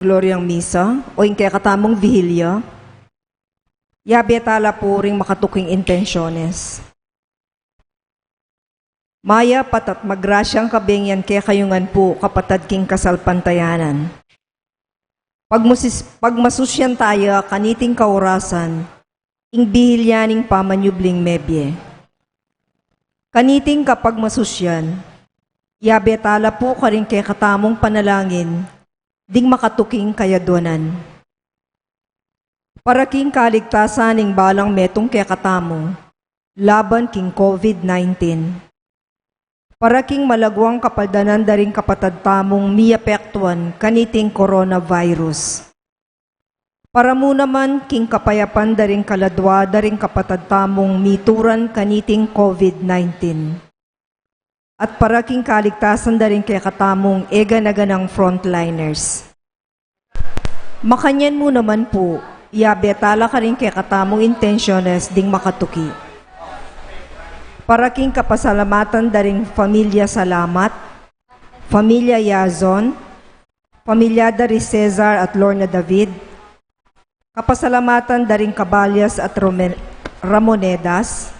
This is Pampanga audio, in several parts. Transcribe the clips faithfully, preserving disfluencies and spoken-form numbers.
Gloryang Misa o ing kekatamung Vigilya, yabe tala pu ring makatuking intensyones. Mayap at, at magrasyang kabengyan kekayu ngan pu, kapatad king kasalpantayanan. Pagmusis-, pagmasusyan taya kaniting kaurasan, ing Vigilya ning pamanyubling mebie. Kaniting kapagmasusyan, yabe tala pu karing kekatamung panalangin, ding makatuking kayadwanan. Para king kaligtasan ning balang metung kekatamu, laban king COVID nineteen. Para king malagwang kapaldanan da ring kapatad tamung miapektuan kaniting coronavirus. Para mu naman king kapayapan da ring kaladwa da ring kapatad tamung mituran kaniting COVID nineteen. At para king kaligtasan da ring kekatamung e gana-ganang frontliners. Makanyan mu naman pu, yabe tala karing kekatamung intensyones ding makatuki. Para king kapasalamatan da ring familia Salamat, familia Yazon, familia da ri Cesar at Lorna David, kapasalamatan da ring Caballas at Rome-, Ramonedas,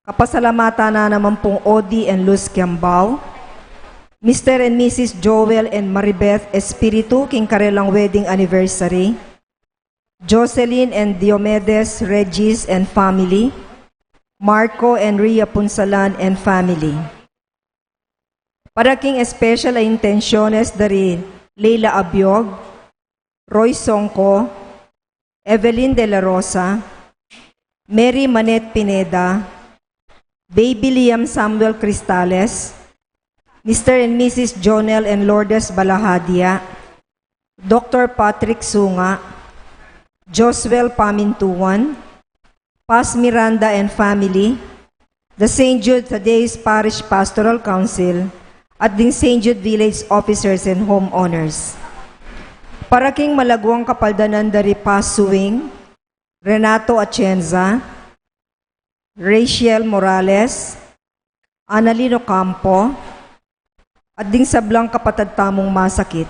kapasalamatan na naman pung Odi and Luz Kiambao, Mister and Missus Joel and Maribeth Espiritu king karelang wedding anniversary, Jocelyn and Diomedes Regis and family, Marco and Ria Punsalan and family. Para king special a intensyones da ri Leila Abiog, Roy Songco, Evelyn de la Rosa, Mary Manette Pineda, Baby Liam Samuel Cristales, Mister and Missus Jonel and Lourdes Balahadia, Doctor Patrick Sunga, Joswell Pamintuan, Paz Miranda and family, the Saint Jude Thaddeus Parish Pastoral Council, at ding Saint Jude Village officers and homeowners. Para king malagwang kapaldanan da ri Paz Suing, Renato Atienza, Rachel Morales, Annalyn Ocampo, at ding sablang kapatad tamung masakit.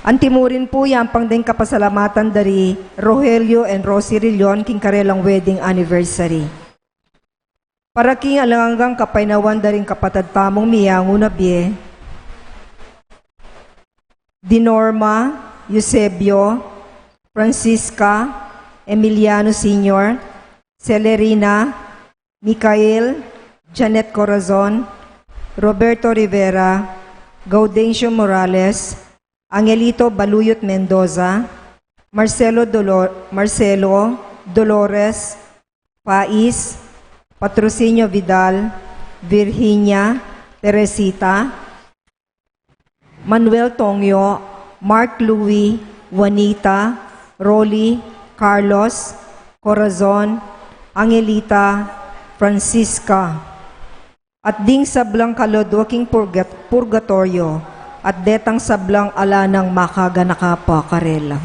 Antimurin pu yang pang ding kapasalamatan da ri Rogelio and Rosie Rillion king karelang wedding anniversary. Para king alang anggang kapaynawan da ring kapatad tamung miyangu na bie, Dinorma, Eusebio, Francisca, Emiliano Senior, Celerina, Michael, Janet Corazon, Roberto Rivera, Gaudencio Morales, Angelito Baluyot Mendoza, Marcelo Dolo-, Marcelo, Dolores, Pais, Patrocinio Vidal, Virginia, Teresita, Manuel Tongyo, Mark Louis, Juanita, Rolly, Carlos, Corazon, Angelita, Francisca, at ding sablang kaladwa king purgat-, purgatoryo, at detang sablang ala nang makaganaka pa karela.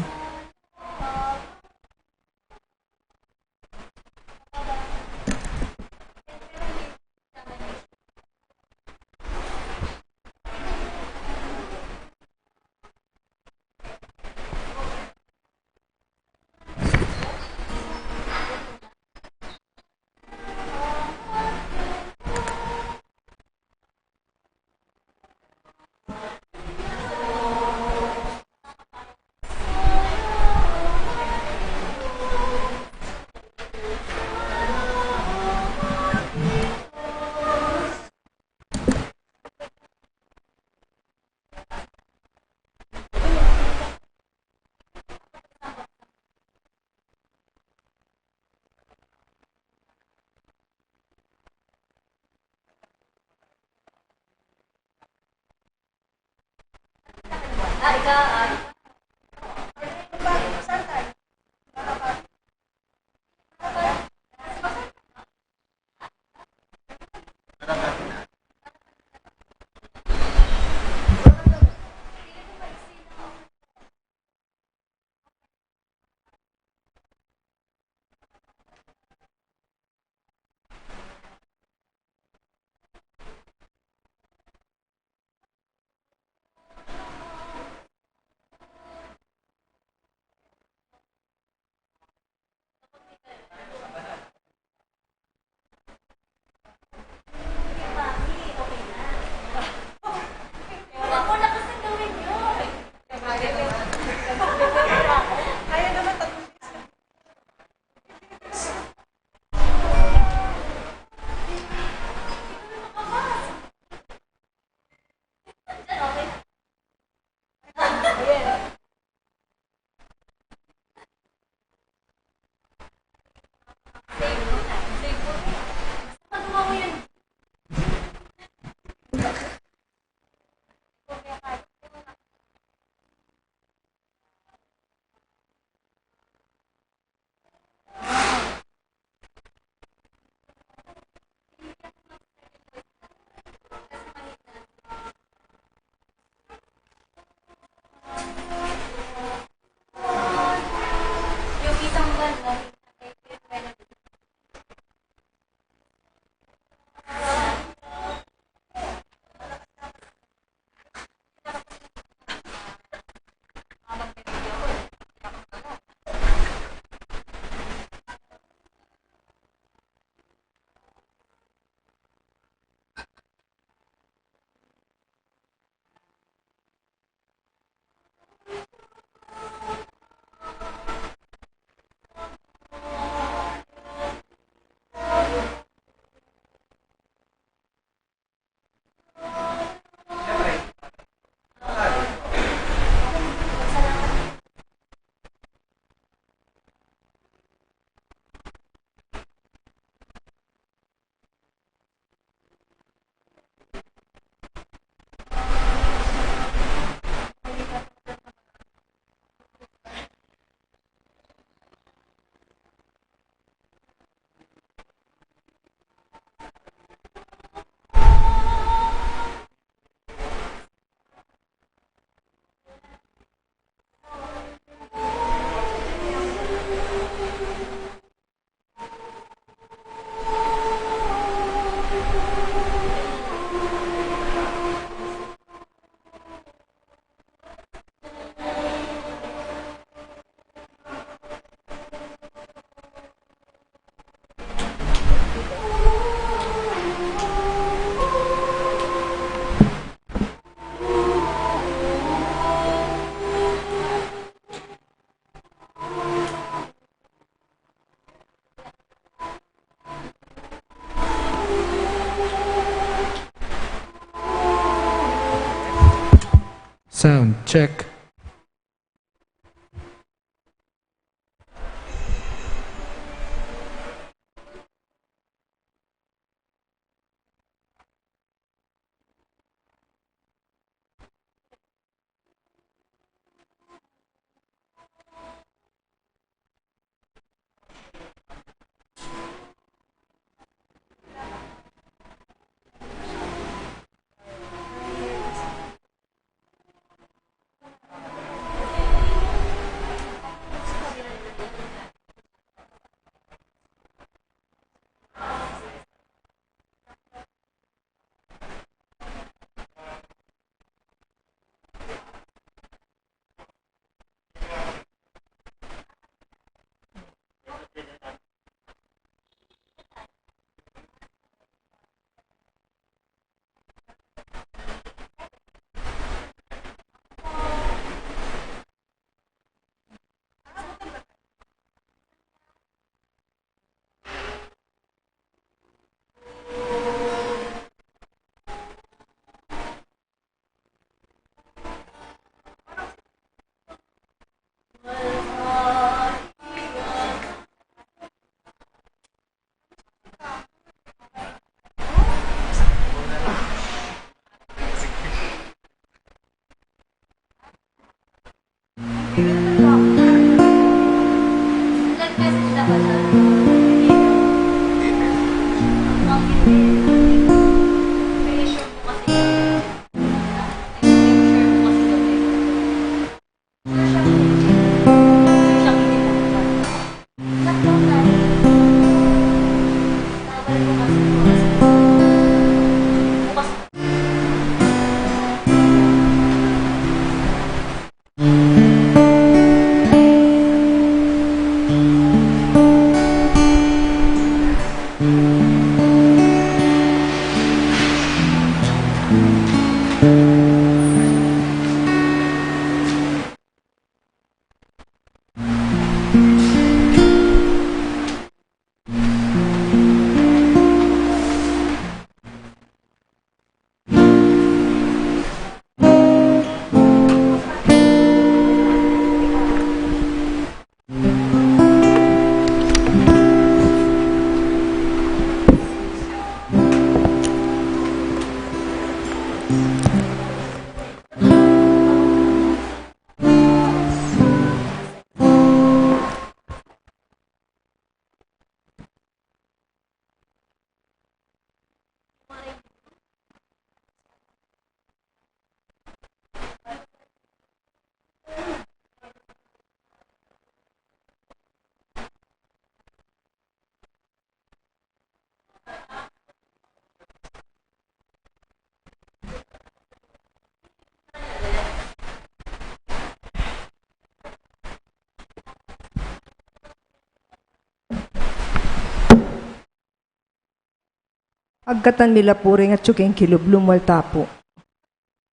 Agkatan mi la pu ring atyu king kilub, lumwal ta pu.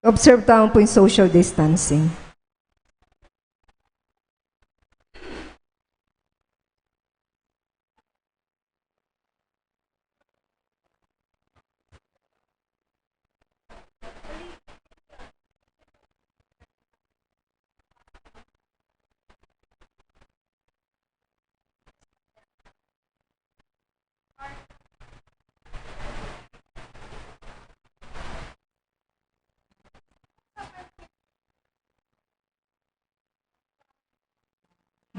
Observe tamu pu ing social distancing.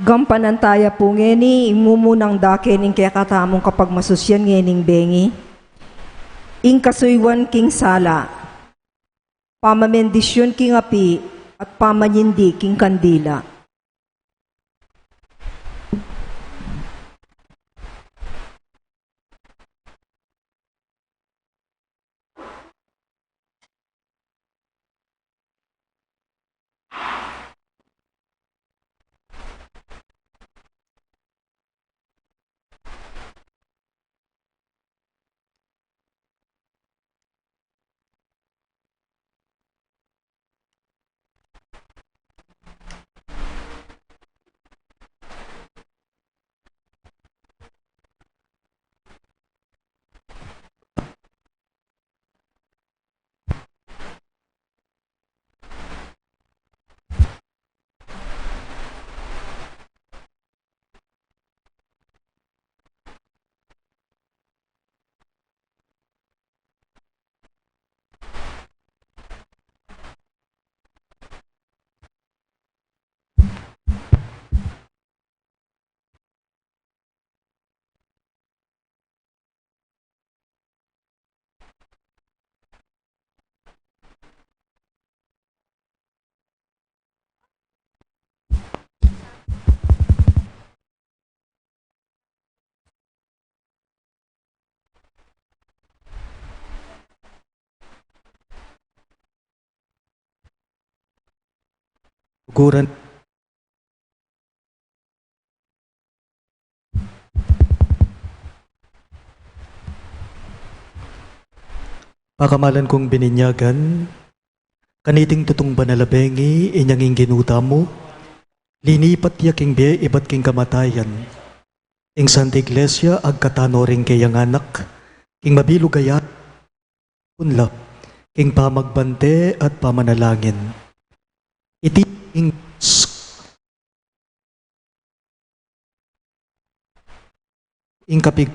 Gampanan taya pu ngeni ing mumunang dake ning kekatamung kapagmasusyan ngening bengi, ing kasuyuan king sala, pamamendisyun king api, at pamanyindi king kandila. Tuguran. Pakamalan kung bininyagan, kaniting tutung banal a bengi, inyang ing Ginu tamu, linipat ya king bie ibat king kamatayan. Ing Santa Iglesia, agkatan no ring keyang anak, king mabilug a yatu, kunla, king pamagbante at pamanalangin. Iti ing, ing kapig-,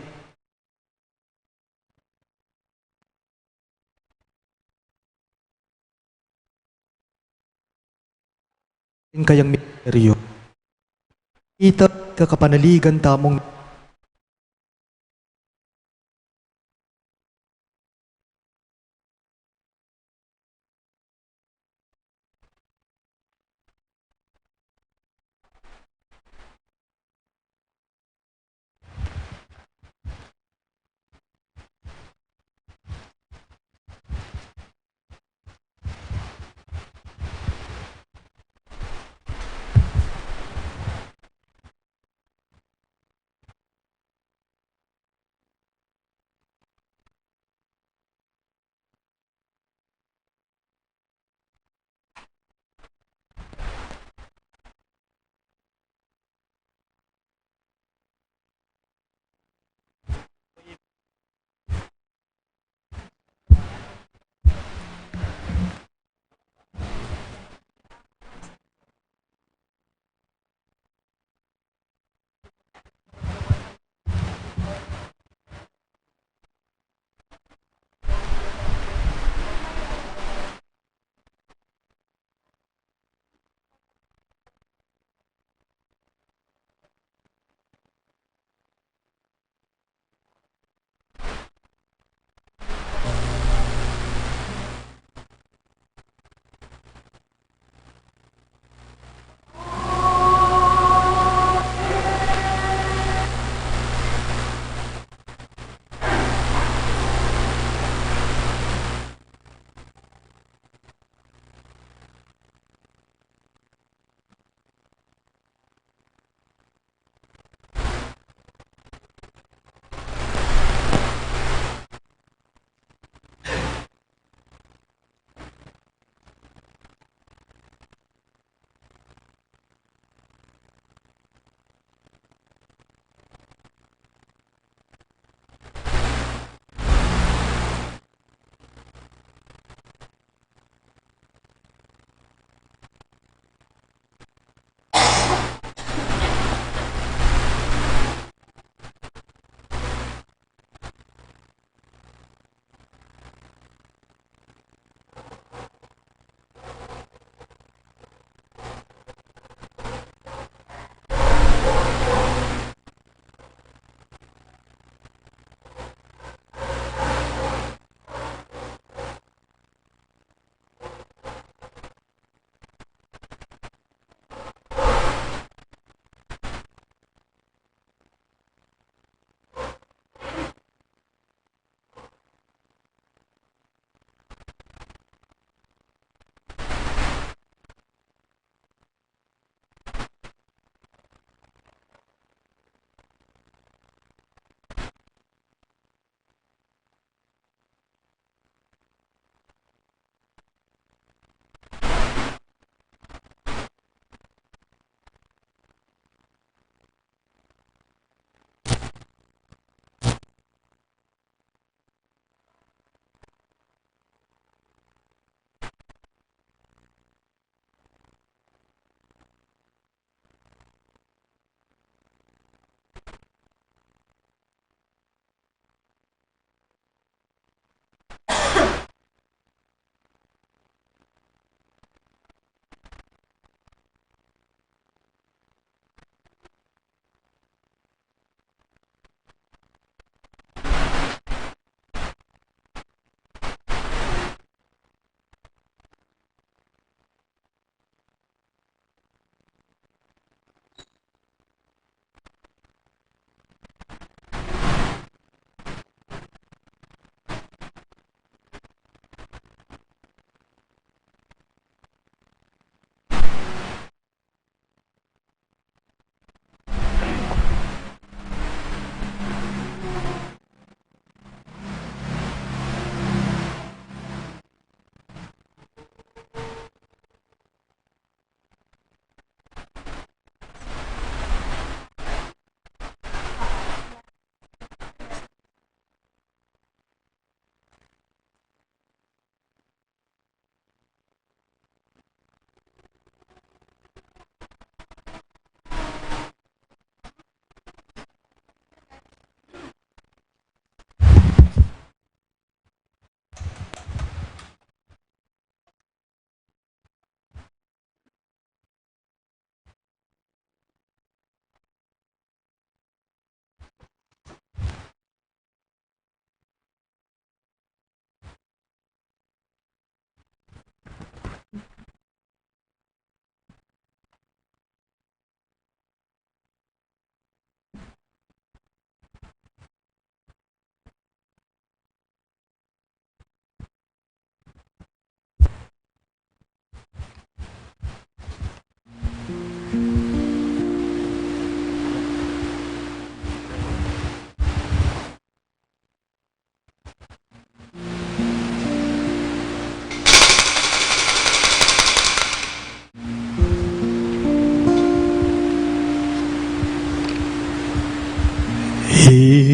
ing kayang misteryo. Ita kakapanaligan tamung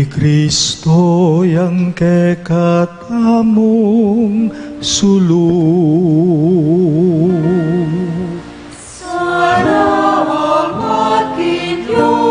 Kristo yang kekatamung sulu. Salamat king Dios.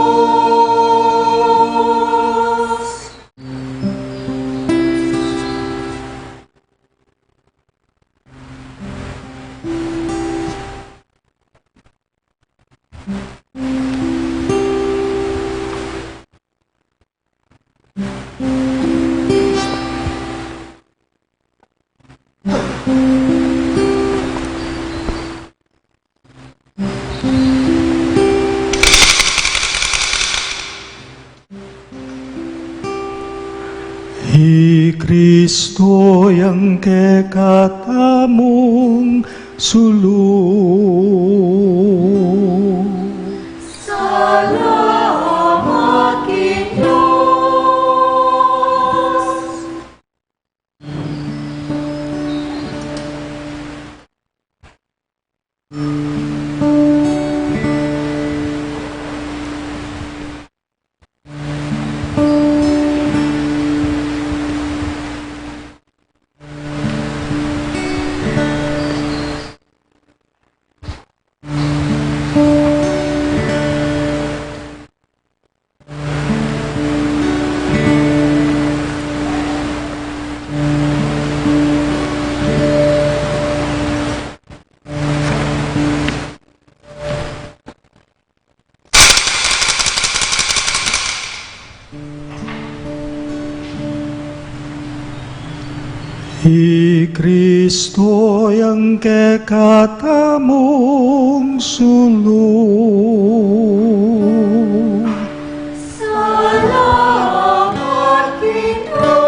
I Kristo yang kekatamung sulu. Salamat king Dios. I Kristo yang kekatamung sulu. Salamat king Dios.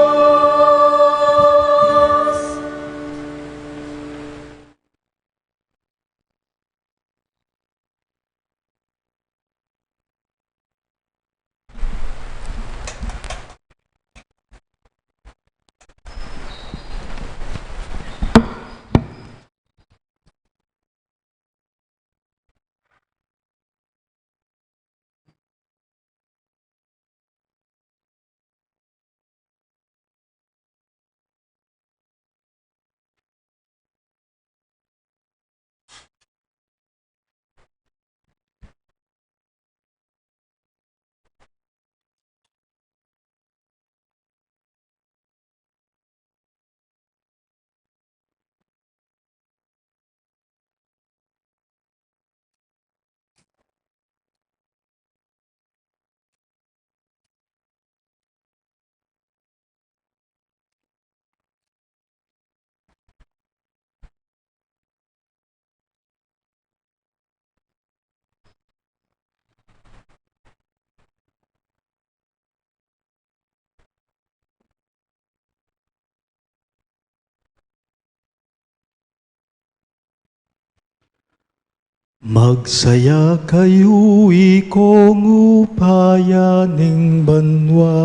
Magsaya kayu, ikong upaya ning banua.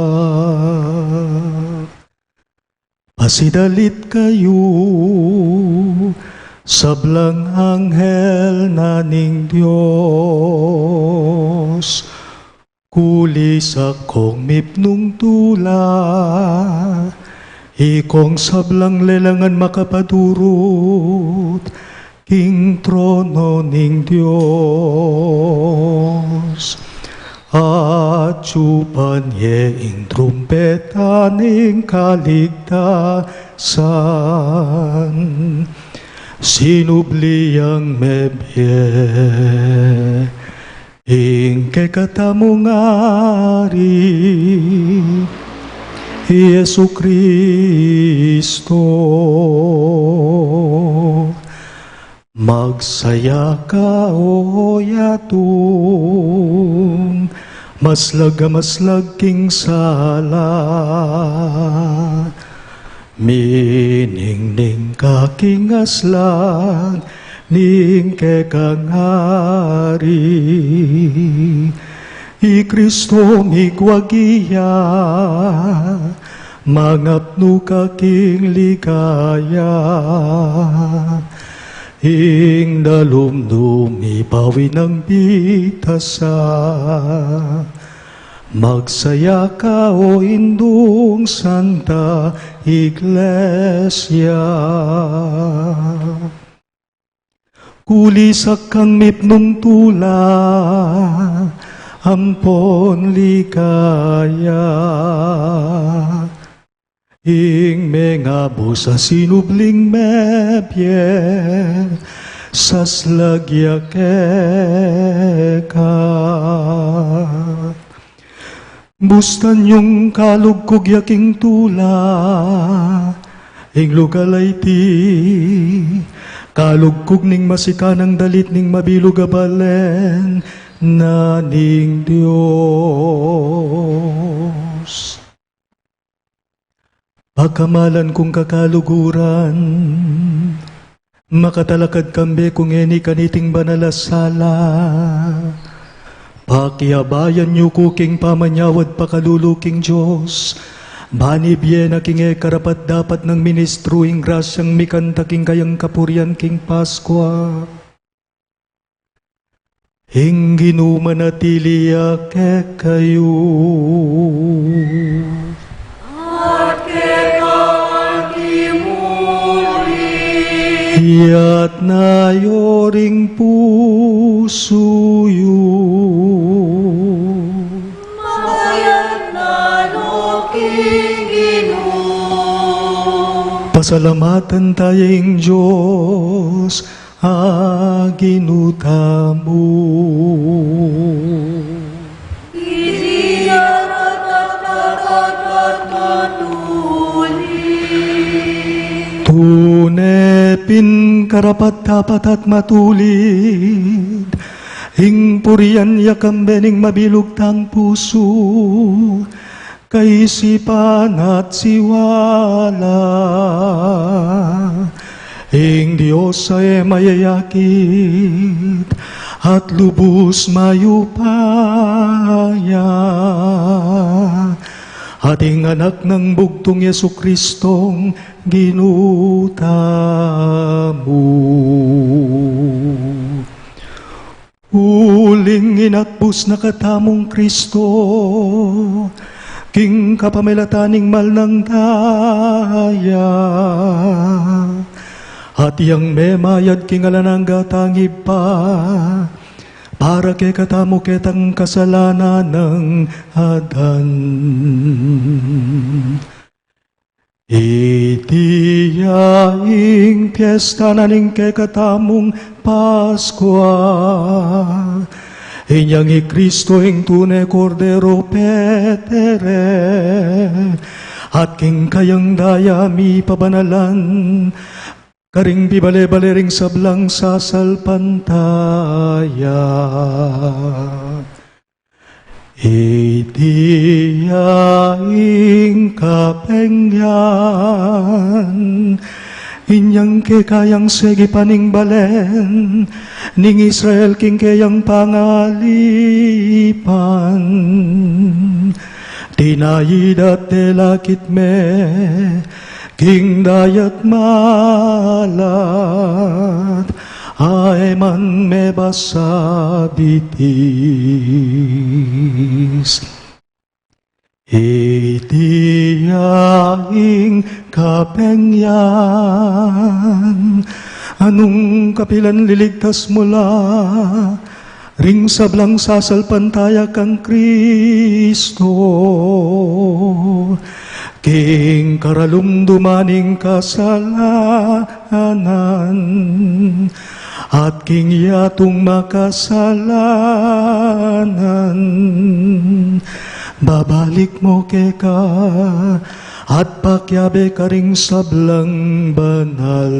Pasidalit kayu, sablang anghel na ning Dios. Kuli sa kong mipnung tula, ikong sablang lelangan makapadurut king trono ning Dios. Atyu pa ne ing trumpeta ning kaligtasan, sinubli yang mebie ing kekatamung Ari, i Jesucristo. Magsaya ka, o yatung maslag a maslag king sala, miningning ka king aslang ning kekang Ari. I Kristo migwagi ya, mangapnu ka king ligaya. Ing dalum nu mibawi nang bigtasa, Magsaya ka, o Indung Santa Iglesia. Kulisak kang mipnung tula, ampon ligaya. Ing mengabus a sinubling mebie, saslag ya keka. Bustan yung kalugkug ya king tula, ing lugal a iti, kalugkug ning masikanang dalit ning mabilug a balen na ning Dios. Pakamalan kung kakaluguran, makatalakad kambe ku ngeni kaniting banal a sala. Pakiabayan yu ku king pamanyawad pakalulu king Dios, ban ibie na king e karapat-dapat nang ministru ing grasyang mikanta king kayang kapurian king Paskua. Ing Ginu manatili ya kekayu. At keka mu rin. Iyatas yu ring pusu yu. Mayap na no king Ginu. Pasalamatan taya ing Dios a Ginu tamu. Iti ya karapat-dapat at matulid. Tune pin karapat-dapat at matulid ing purian ya kambe ning mabilug tang pusu, kaisipan at siwala. Ing Dios a e mayayakit at lubus mayupaya, at ing Anak nang Bugtung, Jesucristong Ginu tamu. Uling inakbus na katamung Kristo king kapamilatan ning mal nang daya, at yang memayad king alang angga tang Ibpa para kekatamu ketang kasalanan nang adan. Iti ya ing piesta na ning kekatamung Paskua. Inyang i Kristo ing tune Kordero petere, at king kayang daya mipabanalan karing pibale-bale ring sablang sasalpantaya. Iti ya ing kapengyan, inyang kekayang segipan ing balen ning Israel king keyang pangalipan. Tinayid at delakit me king dayat malat, a e man mebasa bitis. Iti ya ing kapengyan, a nung kapilan liligtas mu la ring sablang sasalpantaya kang Kristo, king karalumduman ning kasalanan, at king yatung makasalanan, babalik mu keka, at pakiabe karing sablang banal.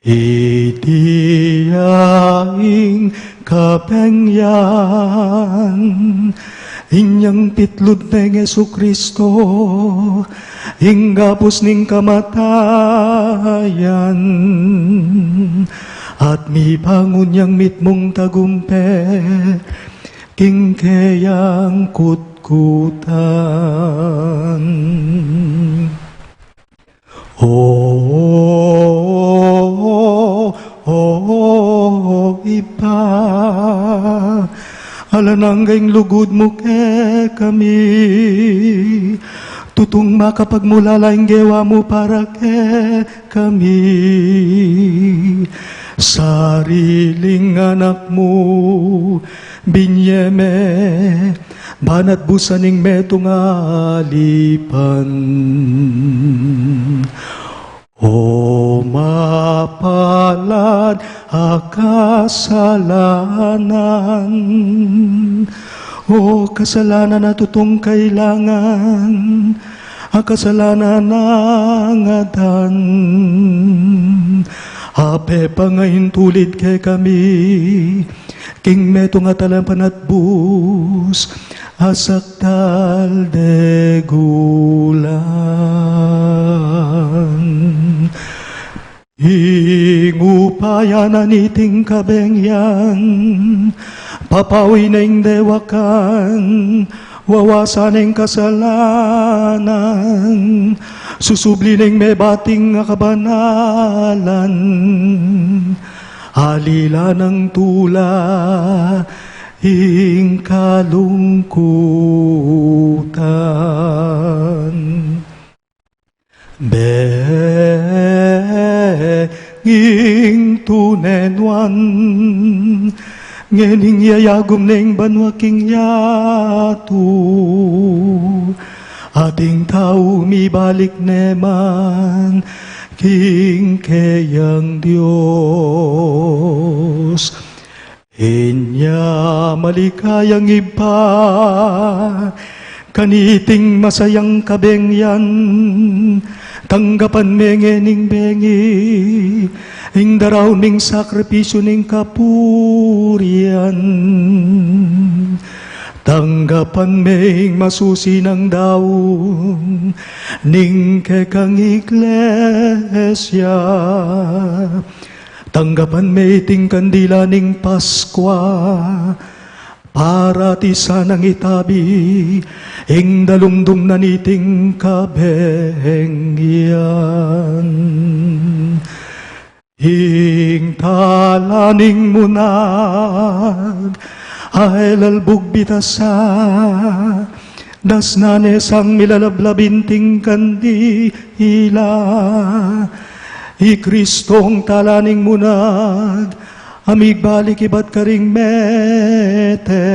Iti ya ing kapengyan, inyang pitlud neng Jesucristo ing gapus ning kamatayan, at mibangun yang mitmung tagumpe king keyang kutkutan. O, o, o, o, Ibpa, Alang angga ing lugud mu kekami, tutung makapagmulala ing gewa mu para kekami. Sariling anak mu binye me, banat busan ing metung alipan. O mapalad a kasalanan, o kasalanan a tutung kailangan, a kasalanan nang Adan, a pepangaintulid kekami, king metung a talapanatbus, a sakdal de gulang. Ing upaya na niting kabengyan, papawi na ing dewakan, wawasan ing kasalanan, susubli na ing mebating a kabanalan, alila nang tula ing kalungkutan. Beng ing tune nuan, ngening yayagum ne ing banua king yatu, at ing tau mibalik ne man king keyang Dios. Inya maligayang Ibpa, kaniting masayang kabengyan, tanggapan me ngening bengi ing daraun ming sakripisyu ning kapurian. Tanggapan me ing masusi nang daun ning kekang iglesia. Tanggapan me iting kandila ning Paskua, para at isanang itabi ing dalumdum na niting kabengyan. Ing tala ning munag a e lalbug bitasa, dasnan ne sang milalablab inting kandila. I Kristong tala ning munag a migbalik ibat karing mete,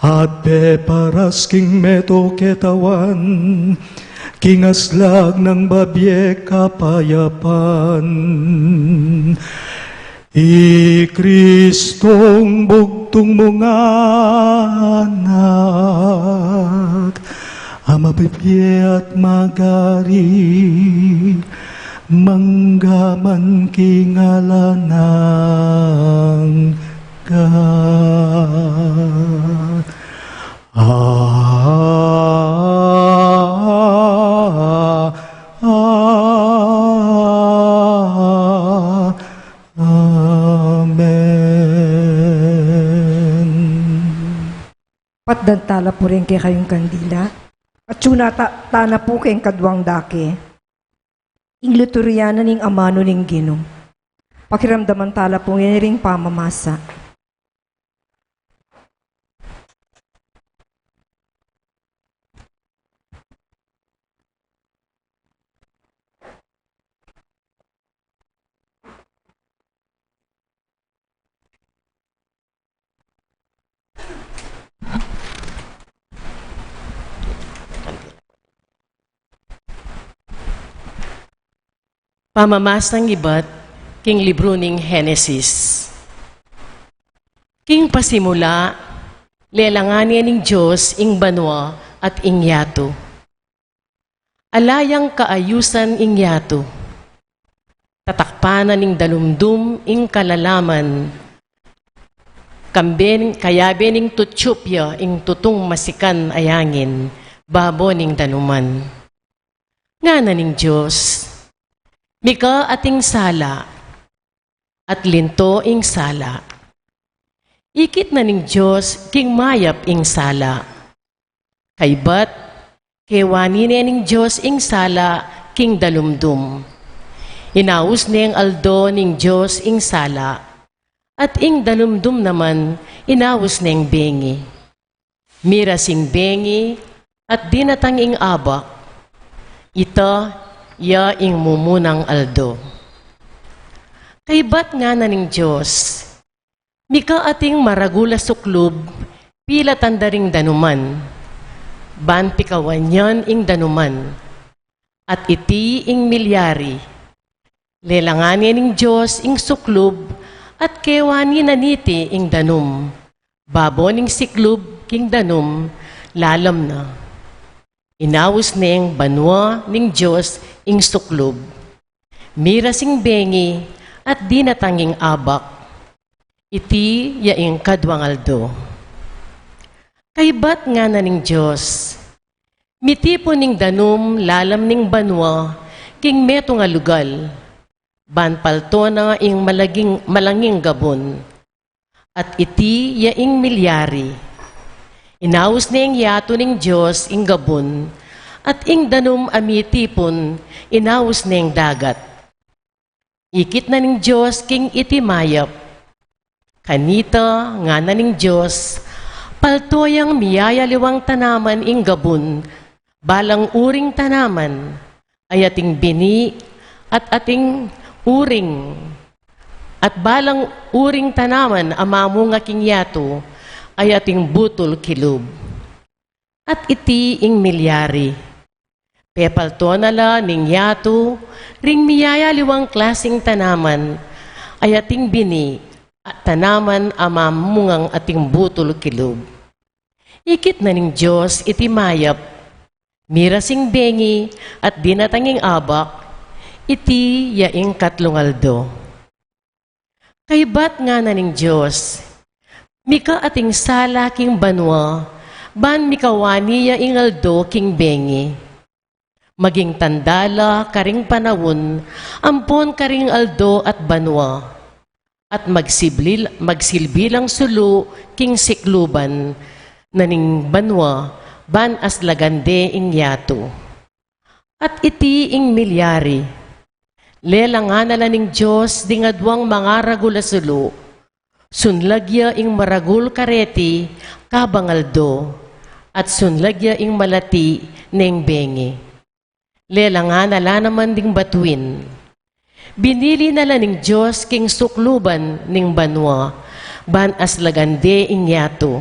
at peparas king metung a ketawan king aslag nang babie kapayapan. I Kristong bugtung mung anak a mabibie at magari, mangga man king alang angga. Ah, ah, ah, amen. Patdan tala pu ring kekayung kandila, at tuna ta-, tana pu king kaduang dake. Ing liturya na ning amanu ning Ginu. Pakiramdaman tala pu ngeni ring pamamasa. Pamamasang ibat king libru ning Henesis. King pasimula, lelangan ne ning Dios ing banua at ing yatu. Ala yang kaayusan ing yatu. Tatakpan na ning dalumdum ing kalalaman, kambe ning, kayabe ning tutyup ya ing tutung masikan a yangin babo ning danuman. Ngana ning Dios, "Mika ating sala." At linto ing sala. Ikit na ning Dios king mayap ing sala. Kaybat, kewani ne ning Dios ing sala king dalumdum. Inaus neng aldo ning Dios ing sala, at ing dalumdum naman inaus neng bengi. Miras ing bengi at dinatang ing abak. Ita ya ing mumunang aldo. Kaybat ngana ning Dios, mika ating maragul a suklub, pilatan da ring danuman, ban pikawan yan ing danuman. At iti ing milyari. Lelangan ne ning Dios ing suklub, at kewan ne na niti ing danum. Babo ning siklub king danum, lalam na. Inaus neng banua ning Dios ing suklub. Miras ing bengi at dinatang ing abak. Iti ya ing kaduang aldo. Kaybat ngana ning Dios, mitipun ing danum lalam ning banua king metung a lugal, ban palto na ing malaging, malanging gabun. At iti ya ing milyari. Inaus neng yatu ning Dios ing gabun, at ing danum a mitipun inaus neng dagat. Ikit na ning Dios king iti mayap. Kanita ngana ning Dios, palto yang miyayaliwang tanaman ing gabun, balang uring tanaman, ay ating bini, at ating uring, at balang uring tanaman a mamunga king yatu, ay ating butul kilub. At iti ing milyari. Pepalto na la ning yatu ring miyayaliwang klasing tanaman, ay ating bini, at tanaman a mamungang ating butul kilub. Ikit na ning Dios iti mayap. Miras ing bengi at dinatang ing abak. Iti ya ing katlung aldo. Kaybat ngana ning Dios, mika ating sala king banua, ban mikawan ne ya ing aldo king bengi. Maging tanda la karing panaun, ampon karing aldo at banua. At magsiblil-, magsilbi lang sulu king sikluban na ning banua, ban aslagan de ing yatu. At iti ing milyari. Lelangan na la ning Dios ding aduang mangaragul a sulu. Sunlag ya ing maragul kareti kabang aldo, at sunlag ya ing malati neng bengi. Lelangan na la naman ding batuin. Binili na la ning Dios king sukluban ning banua, ban aslagan de ing yatu.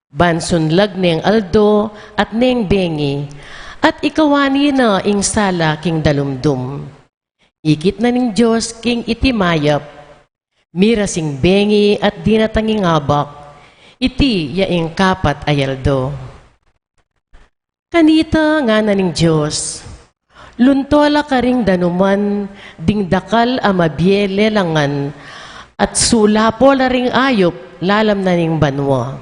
Ban sunlag neng aldo at neng bengi, at ikawan ne na ing sala king dalumdum. Ikit na ning Dios king iti mayap. Miras ing bengi at dinatang ing abak. Iti ya ing kapat a aldo. Kanita ngana ning Dios, lunto la karing danuman ding dakal a mabie lelangan, at sulapo la ring ayup lalam na ning banua.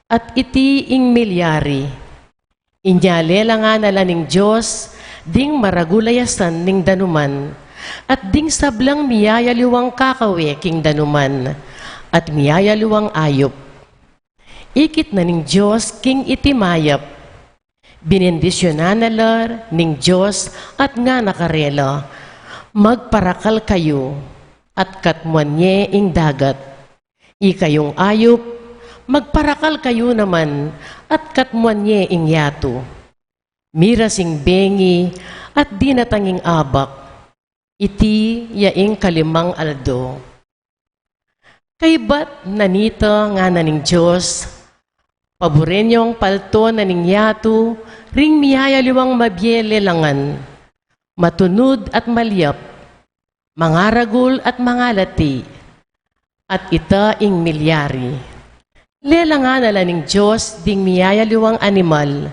At iti ing milyari. Inya lelangan na la ning Dios ding maragul a yasan ning danuman, at ding sablang miyayaliwang kakawe king danuman, at miyayaliwang ayup. Ikit na ning Dios king iti mayap. Binendisyunan na la ning Dios at ngana karela, magparakal kayu, at katmuan ye ing dagat. Ikayung ayup, magparakal kayu naman, at katmuan ye ing yatu. Miras ing bengi, at dinatang ing abak. Iti ya ing kalimang aldo. Kaybat na nita ngana ning Dios, paburen yong palto na ning yatu ring miyayaliwang mabie lelangan, matunud at malyap, mangaragul at mangalati, at ita ing milyari. Lelangan na la ning Dios ding miyayaliwang animal,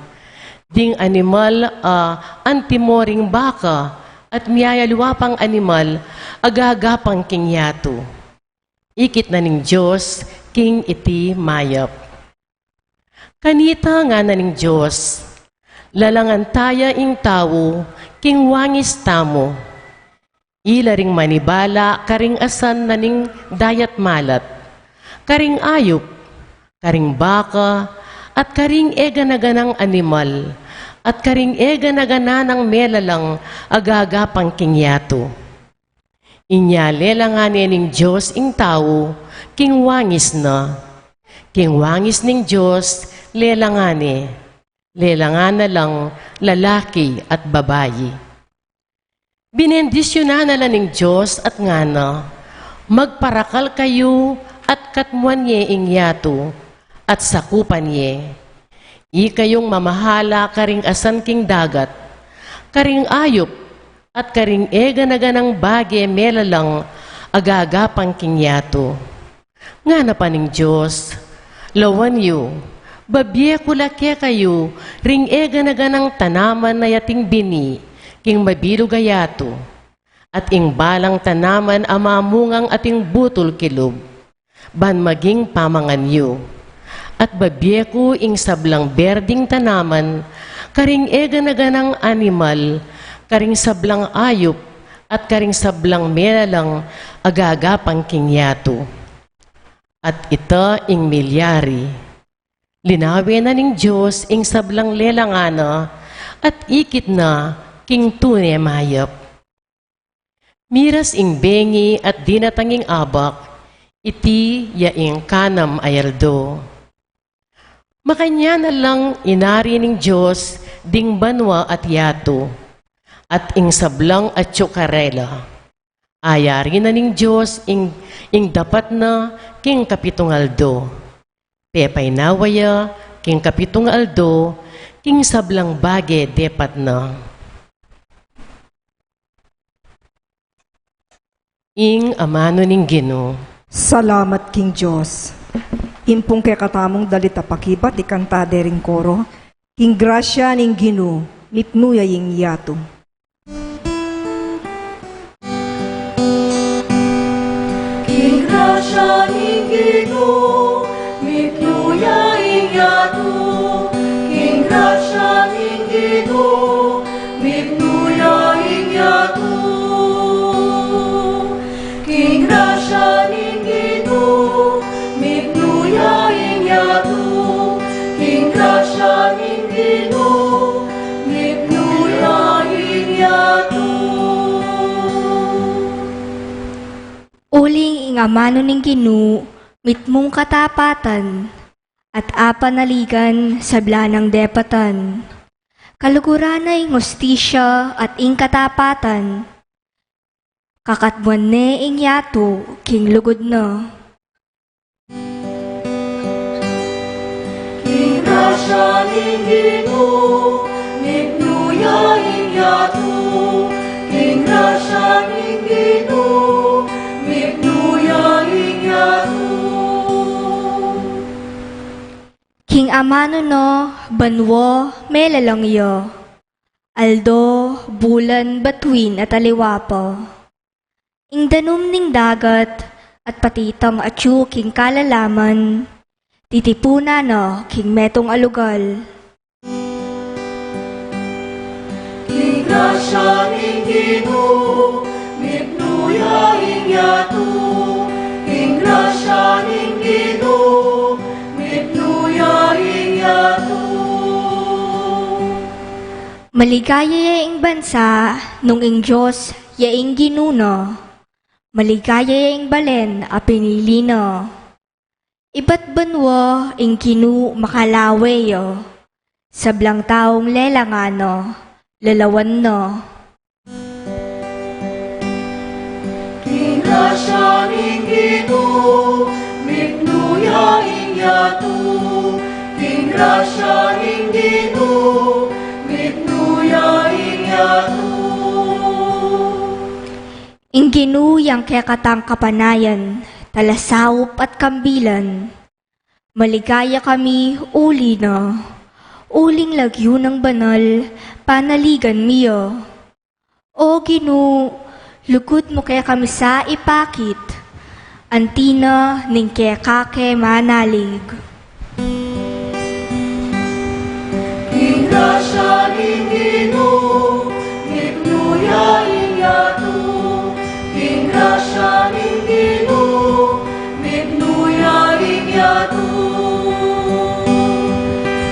ding animal a antimo ring baka, at miyayaliwa pang animal a gagapang king yatu. Ikit na ning Dios king iti mayap. Kanita ngana ning Dios, lalangan ta ya ing tau king wangis tamu. Ila ring manibala karing asan na ning dayat malat, karing ayup, karing baka, at karing e gana-ganang animal, at karing e gana-gana nang melalang a gagapang king yatu. Inya lelangan ne ning Dios ing tau king wangis na. King wangis ning Dios, lelangan ne, lelangan na lang lalaki at babai. Binendisyunan na la ning Dios at ngana, "Magparakal kayu at katmuan ye ing yatu, at sakupan ye. Ikayung mamahala karing asan king dagat, karing ayup, at karing e gana-ganang bage melalang a gagapang king yatu." Ngana pa ning Dios, "Lawan yu, babie ku la kekayu ring e gana-ganang tanaman a yating bini king mabilug a yatu, at ing balang tanaman a mamungang ating butul kilub, ban maging pamangan yu. At babie ku ing sablang berding tanaman, karing e gana-ganang animal, karing sablang ayup, at karing sablang melalang a gagapang king yatu." At ita ing milyari. Linawe na ning Dios ing sablang lelangan na, at ikit na king tune mayap. Miras ing bengi at dinatang ing abak, iti ya ing kanam a aldo. Makanyan na lang inari ning Dios ding banua at yatu, at ing sablang atyu karela. Ayari na ning Dios ing, ing dapat na king kapitung aldo. Pepaynawa ya king kapitung aldo, king sablang bage depat na. Ing amanu ning Ginu. Salamat king Dios. Impung kekatamung dalit a pakibat, ikanta de ring koro. King grasya ning Ginu, mipnu ya ing yatu. King grasya ning Ginu, mipnu ya ing yatu. King grasya ning Ginu, mipnu ya ing yatu. King grasya ning Ginu, mipnu ya ing yatu. King grasya ning Ginu, mipnu ya ing yatu. Uling ing amanu ning Ginu, mitmung katapatan, at apanaligan sabla nang depatan. Kaluguran na ing hustisya at ing katapatan. Kakatmuan ne ing yatu king lugud na. King grasya ning Ginu, mipnu ya ing yatu. King grasya ning Ginu, mipnu ya ing yatu. King amanu na banua melalang ya, aldo, bulan, batuin at aliwa pa. Ing danum ning dagat at pati itang atyu king kalalaman, titipunan na king metung a lugal. King grasya ning Ginu, mipnu ya ing yatu. King grasya ning Ginu, mipnu ya ing yatu. Maligaya ya ing bansa nung ing Dios ya ing Ginu na. Maligaya ya ing balen a pinili na. Ibat banua ing Ginu makalawe ya, sablang taung lelangan na, lalawan na. King grasya ning Ginu, mipnu ya ing yatu. King grasya ning Ginu, mipnu ya ing yatu. Ing Ginu yang kekatang kapanayan, talasaup at kambilan. Maligaya kami uli na, uling lagyu nang banal, panaligan mi ya. O Ginu, lugud mu kekami sa ipakit, anti na ning keka ke manalig. King grasya ning Ginu, mipnu ya ing yatu. King grasya ning Ginu, mipnu ya ing yatu.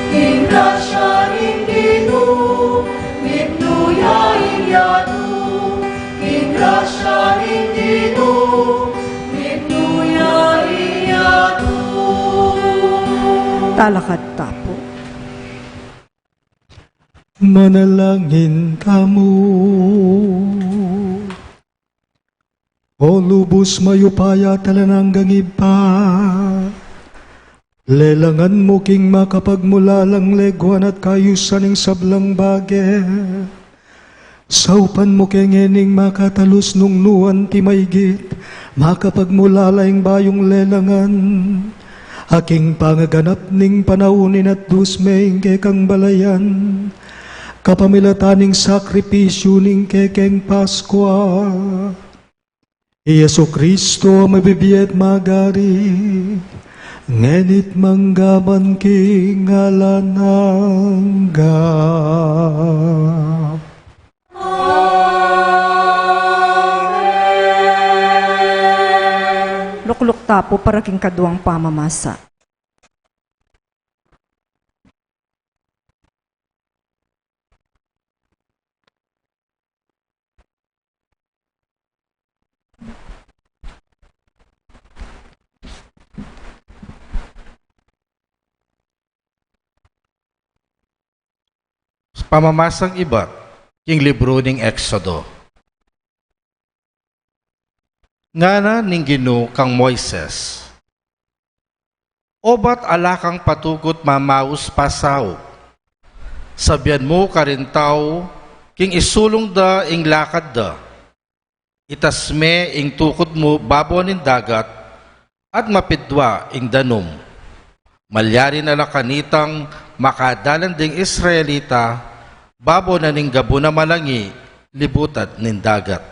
King grasya ning Ginu, mipnu ya ing yatu. King grasya ning Ginu, mipnu ya ing yatu. Talakad ta pu. Manalangin tamu. O lubus mayupaya at alang anggang Ibpa, lelangan mu king makapagmulalang leguan at kayusan ing sablang bage. Saupan mu ke ngening makatalus nung nuan ti maygit makapagmulala ing bayung lelangan, a king pangaganap ning panaun inatdus me ing kekang balayan, kapamilatan ning sakripisyu ning kekeng Paskua. I Jesu Kristo a mabibie at magari, ngeni't mangga man king alang angga. Lukluk ta pu para king kaduang pamamasa. Pamamasang ibat king libru ning Exodo. Ngana ning Ginu kang Moises, "Obat ala kang patugut mamaus pasaup, sabian mu karing tau king isulung da ing lakad da. Itas me ing tukud mu babo ning dagat, at mapidua ing danum. Malyari na la kanitang makadalan ding Israelita babo na ning gabun a malangi libutad ning dagat.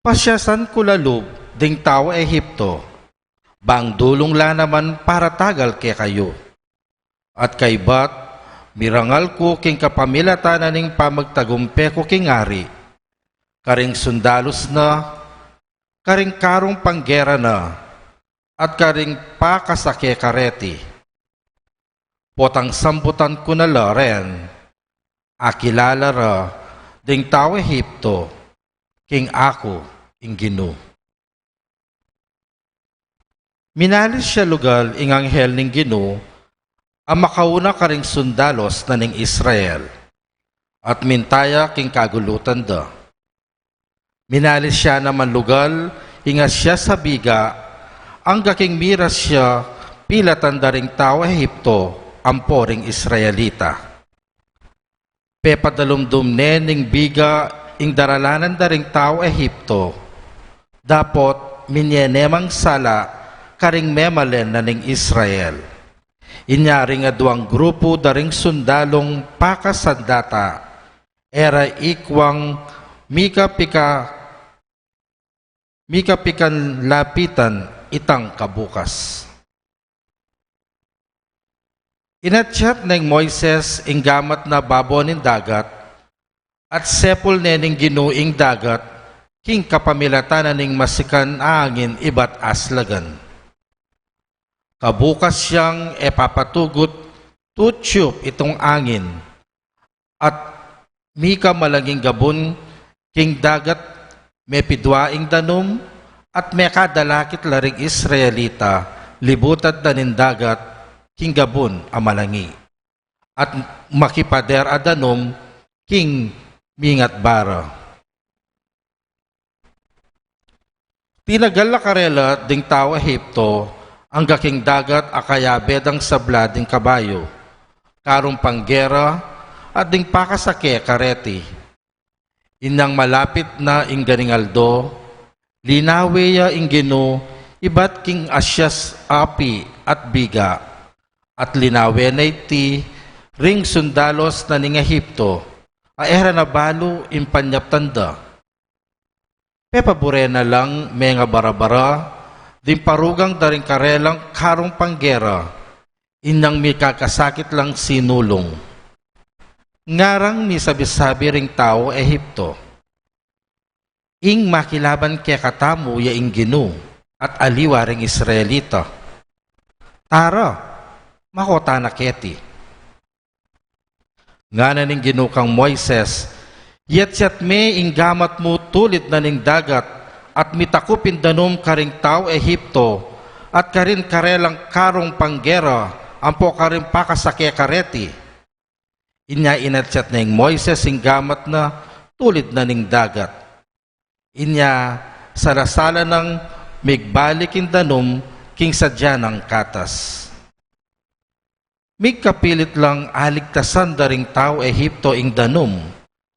Pasiasan ku la lub ding tau Ehipto, bang dulung la naman para tagal kekayu. At kaybat, mirangal ku king kapamilatan na ning pamagtagumpe ku king ari, karing sundalus na, karing karung panggera na, at karing pakasake kareti. Potang sambutan ku na la ren, akilala ra ding tau Ehipto king aku ing Ginu." Minalis ya lugal ing anghel ning Ginu a makauna karing sundalus na ning Israel, at minta ya king kagulutan da. Minalis ya naman lugal ing asias a biga, angga king miras ya pilatan da ring tau Ehipto ampo ring Israelita. Pepadalumdum ne ning biga ing daralanan da ring tau Ehipto, dapot minie ne mang sala karing memalen na ning Israel. Inya ring aduang grupu da ring sundalung pakasandata, e ra ikuang mikapika-, mikapikanlapitan itang kabukas. Inatyat neng Moises ing gamat na babo ning dagat, at sepul ne ning Ginu ing dagat king kapamilatan na ning masikan a angin ibat aslagan. Kabukas yang e papatugut tutyup itung angin, at mika malanging gabun king dagat, mepidua ing danum, at mekadalakit la ring Israelita libutad na ning dagat king gabun a malangi, at makipader a danum king mingat bara. Tinagal la karela ding tau Ehipto angga king dagat a kayabe dang sabla ding kabayu, karung panggera, at ding pakasake kareti. Inyang malapit na ing ganing aldo, linawe ya ing Ginu ibat king asias api at biga, at linawe na iti ring sundalus na ning Ehipto, a e ra na balu ing panyaptan da. Pepabure na lang menga barabara ding parugang da ring karelang karung panggera, inyang mikakasakit lang sinulung. Ngarang misabi-sabi ring tau Ehipto, "Ing makilaban kekatamu ya ing Ginu at aliwa ring Israelita. Tara, mako tana keti." Ngana ning Ginu kang Moises, "Iyatyat me ing gamat mu tulid na ning dagat, at mitakup ing danum karing tau Ehipto, at karin karelang karung panggera ampo karing pakasake kareti. Inya inatsat na ing Moises ing gamat na tulid na ning dagat. Inya salasala nang migbalik ing danum king sadya nang katas. Migkapilit lang aligtasan da ring tau Egipto ing danum,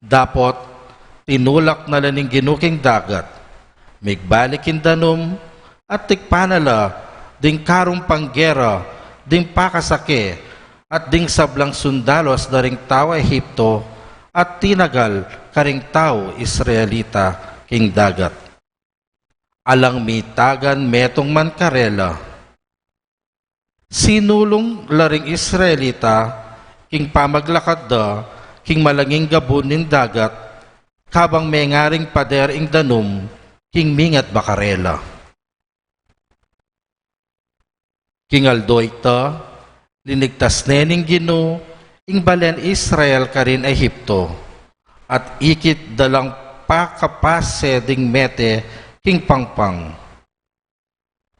dapot tinulak na la ning Ginu king dagat. Migbalik ing danum, at tikpan na la ding karung panggera, ding pakasake, at ding sablang sundalus da ring tau Egipto, at tinagal karing tau Israelita king dagat. Alang mitagan metung man karela. Sinulung la ring Israelita king pamaglakad da king malanging gabun ning dagat, kabang mengaring pader ing danum king mingat ba karela. King aldo ita, linigtas ne ning Ginu ing balen Israel karin Egipto, at ikit da lang pakapase ding mete king pangpang.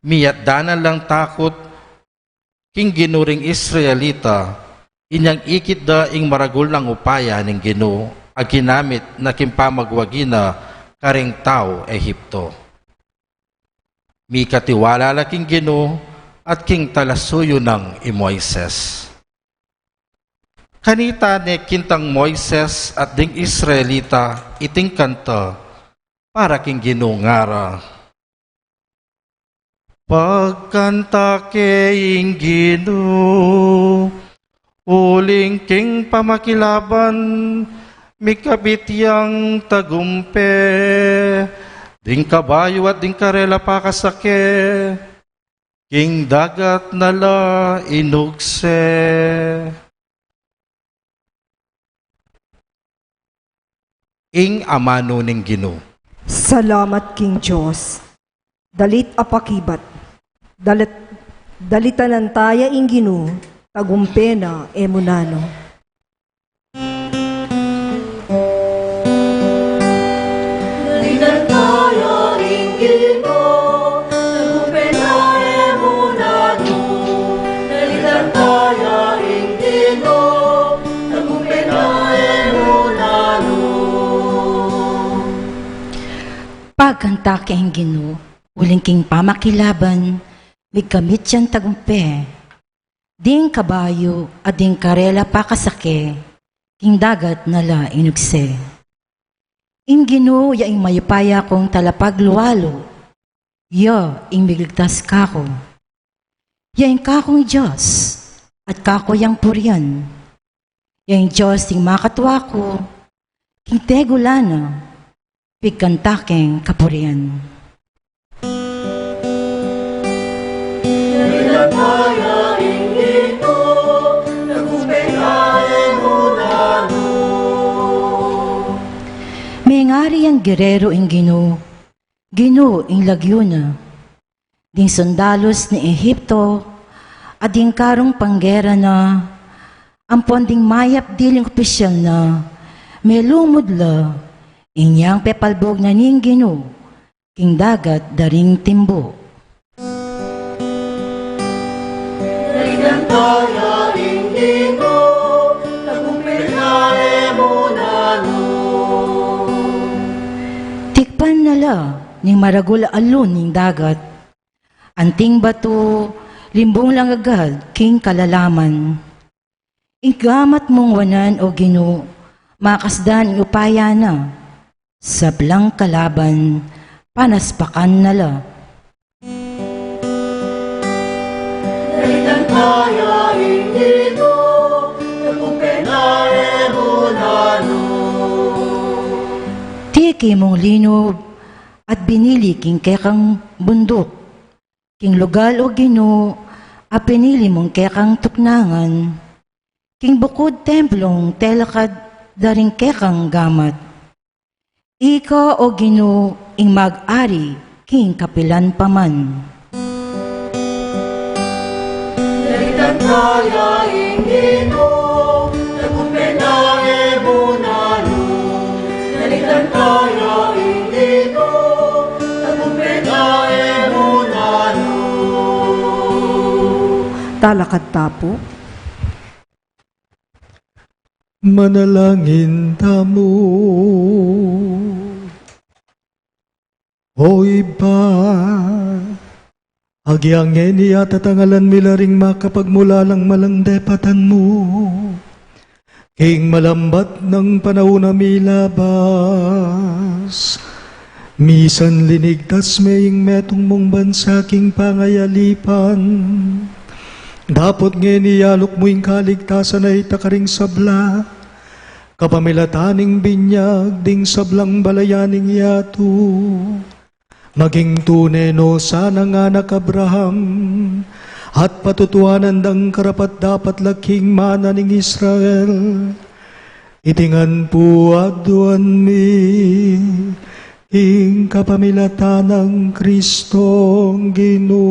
Miyatdanan lang takut king Ginu ring Israelita, inyang ikit da ing maragul nang upaya ning Ginu a ginamit na king pamagwagi na karing tau Egipto. Mikatiwala la king Ginu at king talasuyu nang i Moises. Kanita ne kintang Moises at ding Israelita iting kanta para king Ginu ngara. Pagkanta ke ing Ginu, uling king pamakilaban, mikabit yang tagumpe, ding kabayu at ding karela pakasake, king dagat na la inugse. Ing amanu ning Ginu. Salamat king Dios. Dalit a pakibat. Dalit, dalitanan taya ing Ginu, tagumpe na e mu nanu. Dalitan taya ing Ginu, tagumpe na e mu nanu. Dalitan taya ing Ginu, tagumpe na e mu nanu. Pagkanta ke ing Ginu, uling king pamakilaban, mikamit yang tagumpe. Ding kabayu at ding karela pakasake, king dagat na la inugse. Ing Ginu ya ing mayupaya kung talapagluwalu, ya ing migligtas kaku. Ya ing kakung Dios, at kaku yang purian. Ya ing Dios ding makatua ku, king tegulan na, pigkanta keng kapurian. Mengari yang gereru ing Ginu, Ginu ing lagyu na. Ding sundalus ning Egipto, at ding karung panggera na, ampon ding mayap diling opisyal na, melumud la, inyang pepalbug na ning Ginu, king dagat da ring timbu. Dalitan taya ing Ginu, tagumpe na e mu nanu. Tikpan na la ning maragul a alun ning dagat, anting batu, limbung lang agad king kalalaman. Ing gamat mung wanan, O Ginu, makasdan ing upaya na, sablang kalaban, panaspakan na la. Dalitan taya ing Ginu, tagumpe na e mu nanu. Tiki mung linub, at binili king kekang bunduk. King lugal, O Ginu, a pinili mung kekang tuknangan, king bukud templung telakad da ring kekang gamat. Ika, O Ginu, ing mag-ari king kapilan pa man. Dalitan taya ing Ginu, tagumpe na e mu nanu. Dalitan taya ing Ginu, tagumpe na e mu nanu. Talakad ta pu. Manalangin tamu. O Ibpa, agyang ngeni atatanggalan mi la ring makapagmulalang malang depatan mu king malambat nang panaun a milabas. Misan linigtas me ing metung mung bansa king pangayalipan, dapot ngeni alok mu ing kaligtasan a ita karing sabla, kapamilatan ning binyag ding sablang balayan ning yatu. Maging tune no sanang anak Abraham, at patutuanan dang karapat-dapat la king mana ning Israel. Iti ngan pu aduan mi, king kapamilatan nang Kristong Ginu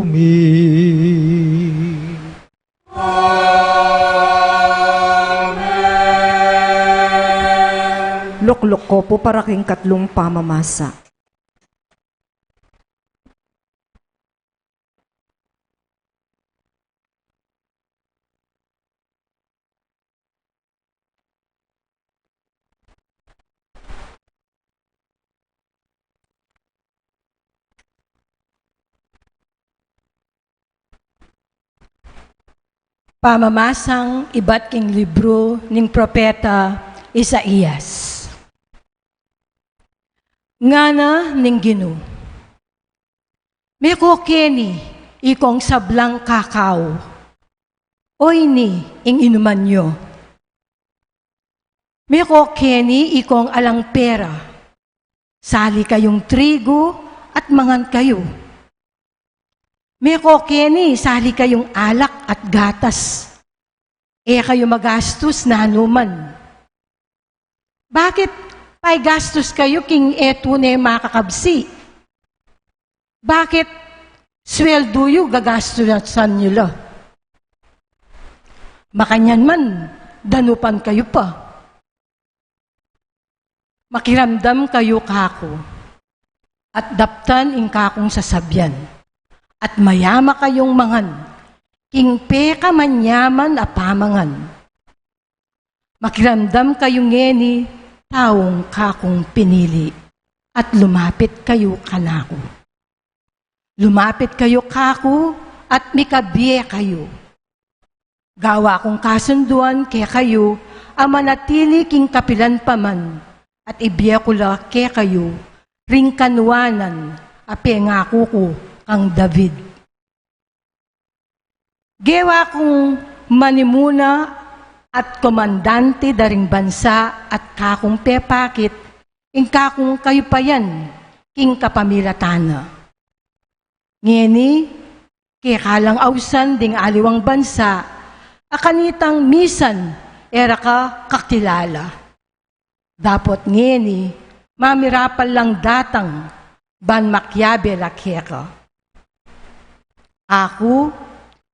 mi. Amen. Lukluk ko pu para king katlung pamamasa. Pamamasang ibat king libru ning propeta Isaias. Ngana ning Ginu, meko keni ikong sablang kakau, o ini ing inuman yu. Meko keni ikong alang pera, sali kayung trigu at mangan kayu. Meko keni sali kayung alak at gatas, e kayu magastus nanuman. Bakit paigastus kayu king e tune makakabsi? Bakit sweldu yu gagastusan yu la? Makanyan man, danupan kayu pa. Makiramdam kayu kaku, at daptan ing kakung sasabian, at mayama kayung mangan king pekamanyaman a pamangan. Makiramdam kayu ngeni, taung kakung pinili, at lumapit kayu kanaku. Lumapit kayu kaku at mikabie kayu. Gawa kung kasunduan kekayu a manatili king kapilan pa man, at ibie ku la kekayu ring kanuanan a pengaku ku kang David. Gewa kung manimuna at komandante da ring bansa at kakung pepakit ing kakung kayupayan king kapamilatan na. Ngeni, keka lang ausan ding aliwang bansa a kanitang misan e ra ka kakilala. Dapot ngeni, mamirapal lang datang ban makiabe la keka. Aku,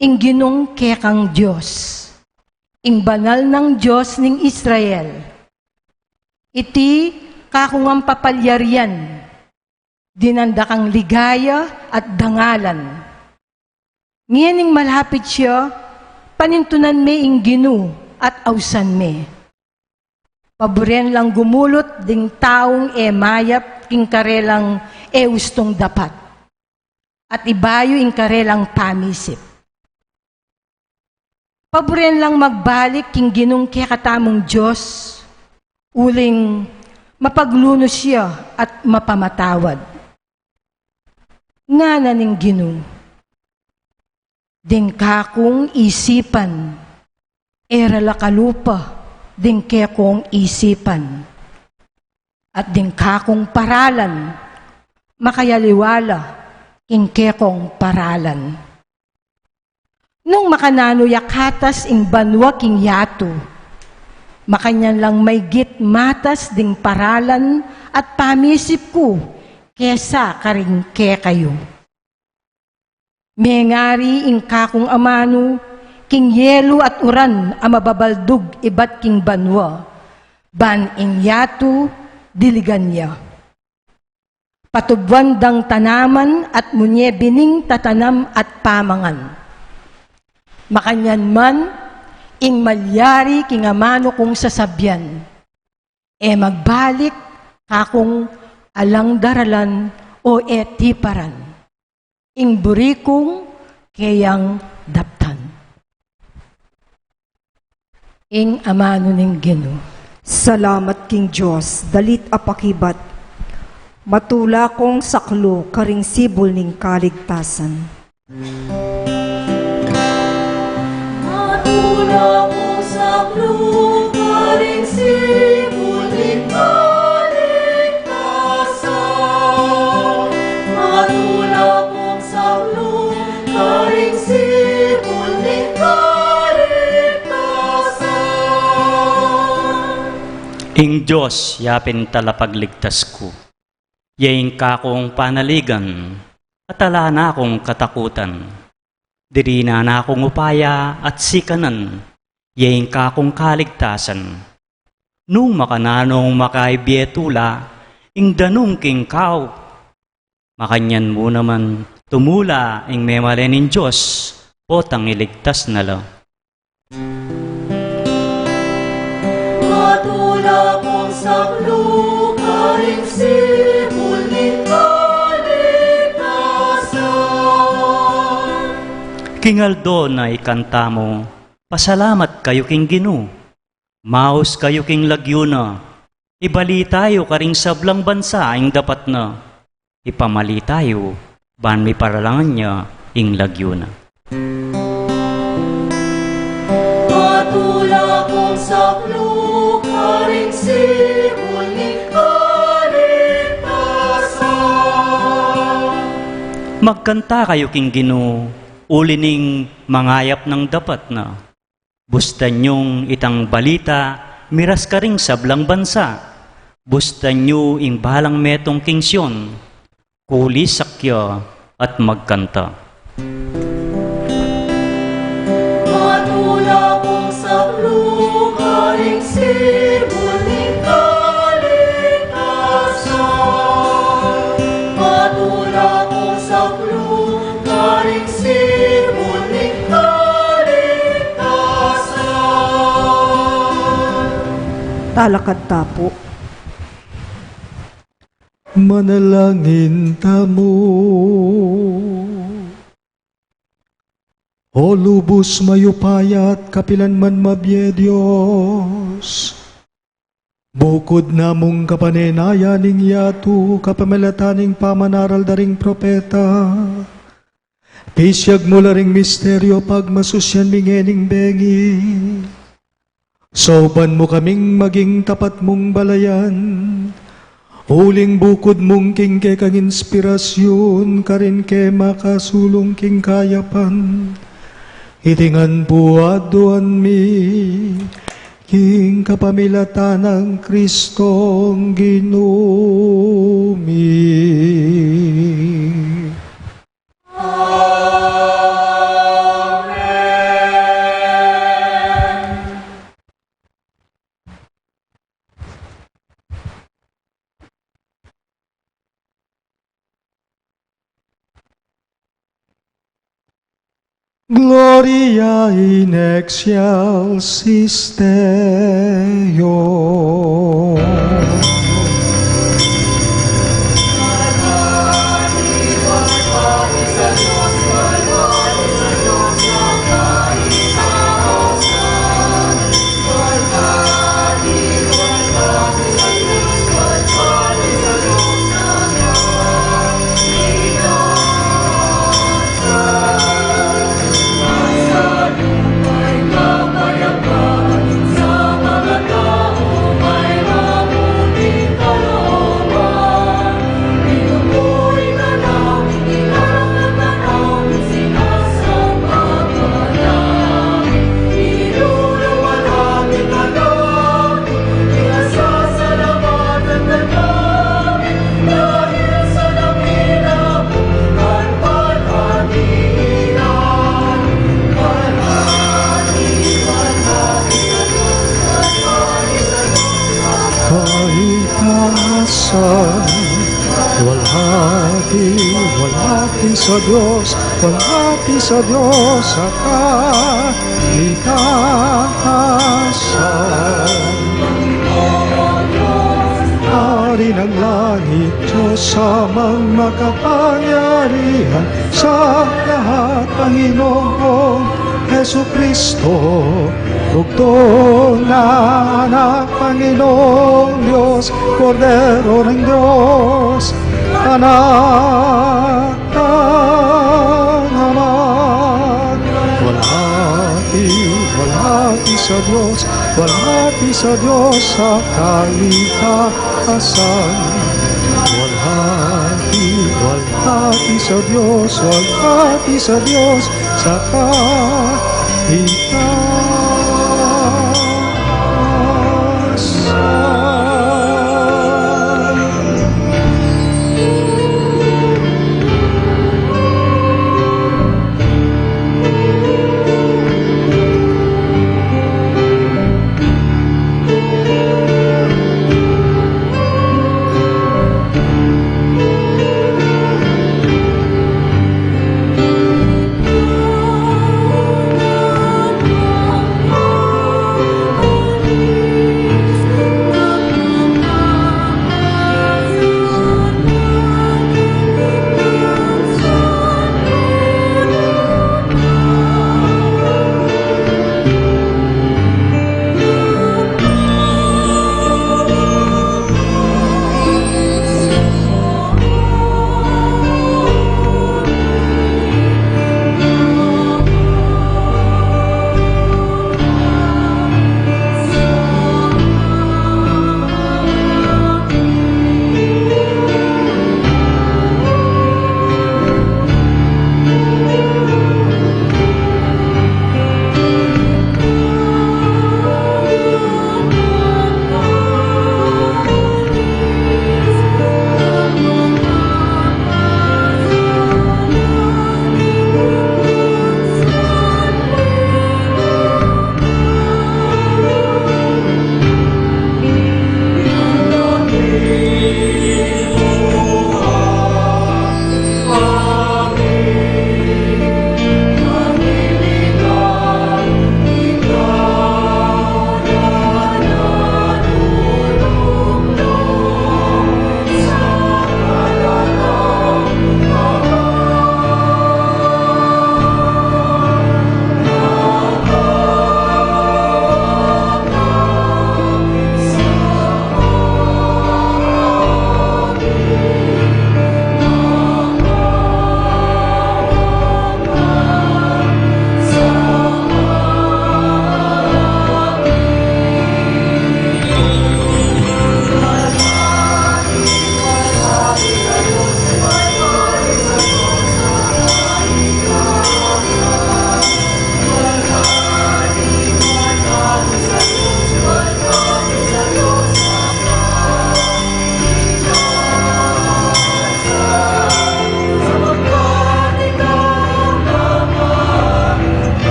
ing Ginung kekang Dios, ing Banal nang Dios ning Israel. Iti kakung ampapalyarian, dinan da kang ligaya at dangalan. Ngening malapit ya, panintunan me ing Ginu at ausan me. Paburen lang gumulut ding taung e mayap king karelang e ustung dapat, at ibayu ing karelang pamisip. Paburen lang magbalik king Ginung kekatamung Dios, uling mapaglunus ya at mapamatawad. Ngana ning Ginu, ding kakung isipan, e ra la kalupa ding kekong isipan, at ding kakung paralan, makayaliwa la king kekong paralan. Nung makananu ya katas ing banua king yatu, makanyan lang maygit matas ding paralan at pamisip ku kesa karing kekayu. Mengari ing kakung amanu king yelu at uran a mababaldug ibat king banua, ban ing yatu diligan ya. Patubuan dang tanaman at munye bining tatanam at pamangan. Makanyan man, ing malyari king amanu kung sasabian, e magbalik kakung alang daralan o e tiparan. Ing buri kung keyang daptan. Ing amanu ning Ginu. Salamat king Dios, dalit a pakibat. Matula kung saklu karing sibul ning kaligtasan. Matula kung saklu karing sibul ning kaligtasan. Matula kung saklu karing sibul ning kaligtasan. Ing Dios ya pin talapagligtas ku. Ya ing kakung panaligan, at ala na kung katakutan. Dirinan na kung upaya at sikanan, ya ing kakung kaligtasan. Nung makananung makaibie tula, ing danum king kau. Makanyan mu naman tumula ing memalen ning Dios, potang iligtas na la. Matula kung saklu karing sibul ning kaligtasan. King aldo na ikanta mu, pasalamat kayu king Ginu. Maus kayu king lagyu na. Ibalita yu karing sablang bansa ing dapat na. Ipamalita yu, ban miparalangan ya ing lagyu na. Matula kung saklu karing sibul ning kaligtasan. Magkanta kayu king Ginu, uli ning mangayap nang dapat na. Bustan yung itang balita miras karing sablang bansa. Bustan yu ing balang metung king Sion. Kulisak ya at magkanta. Matula kung saklu karing sibul ning kaligtasan. Matula kung saklu karing sibul ning kaligtasan. Talakad ta pu. Manalangin tamu. O lubus mayupaya at kapilan man mabie Dios, bukud namung kapanenayan ning yatu kapamilatan ning pamanaral da ring propeta, pisiag mu la ring misteryu pagmasusyan mi ngening bengi. Sauban mu kaming maging tapat mung balayan, uling bukud mung king kekang inspirasyun karin ke makasulung king kayapan. Iti ngan pu aduan mi king kapamilatan nang Kristong Ginu mi. Gloria in excelsis Deo. Walhati sa Dios, walhati sa Dios sa kalikasan. Hari ng langit, Diyos Amang makapangyarihan sa lahat, Panginoong Jesucristo, bugtong na Anak, Panginoong Diyos, Kordero ng Diyos, Anak ng Ama. Walhati, walhati sa Dios, walhati sa Dios sa kalikasan. Walhati, walhati sa Dios, walhati sa Dios sa kalikasan.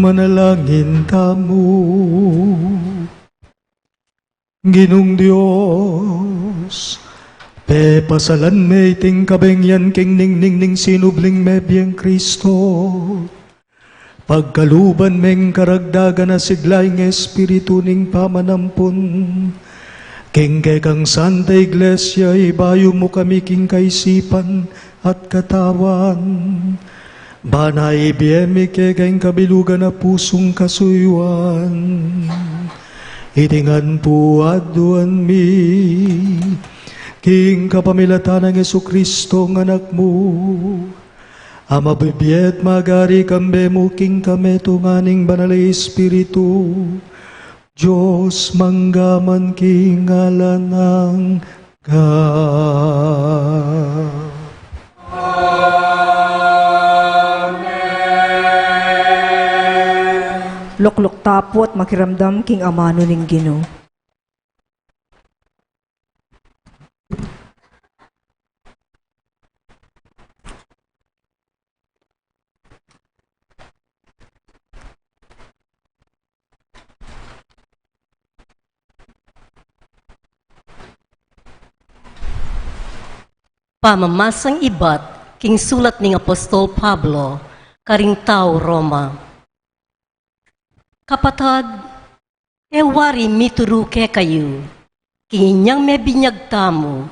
Manalangin tamu. Ginung Dios, pepasalan me iting kabengyan king ningning ning sinubling mebieng Kristo. Pagkaluban meng karagdagan a sigla ing espiritu ning pamanampun, king kekang Santa Iglesia, ibayu mu kami king kaisipan at katawan. Bana ibie mi keka ing kabilugan a pusung kasuyuan. Iti ngan pu aduan mi, king kapamilatan nang Jesucristo, ing Anak mu, a mabibie at magari kambe mu king kametungan ning Banal a Espiritu, Dios mangga man king alang angga. Amen. Lukluk ta pu at makiramdam king amanu ning Ginu. Pamamasang ibat king sulat ning Apostol Pablo karing tau Roma. Kapatad, e wari mituru kekayu, king inyang mebinyag tamu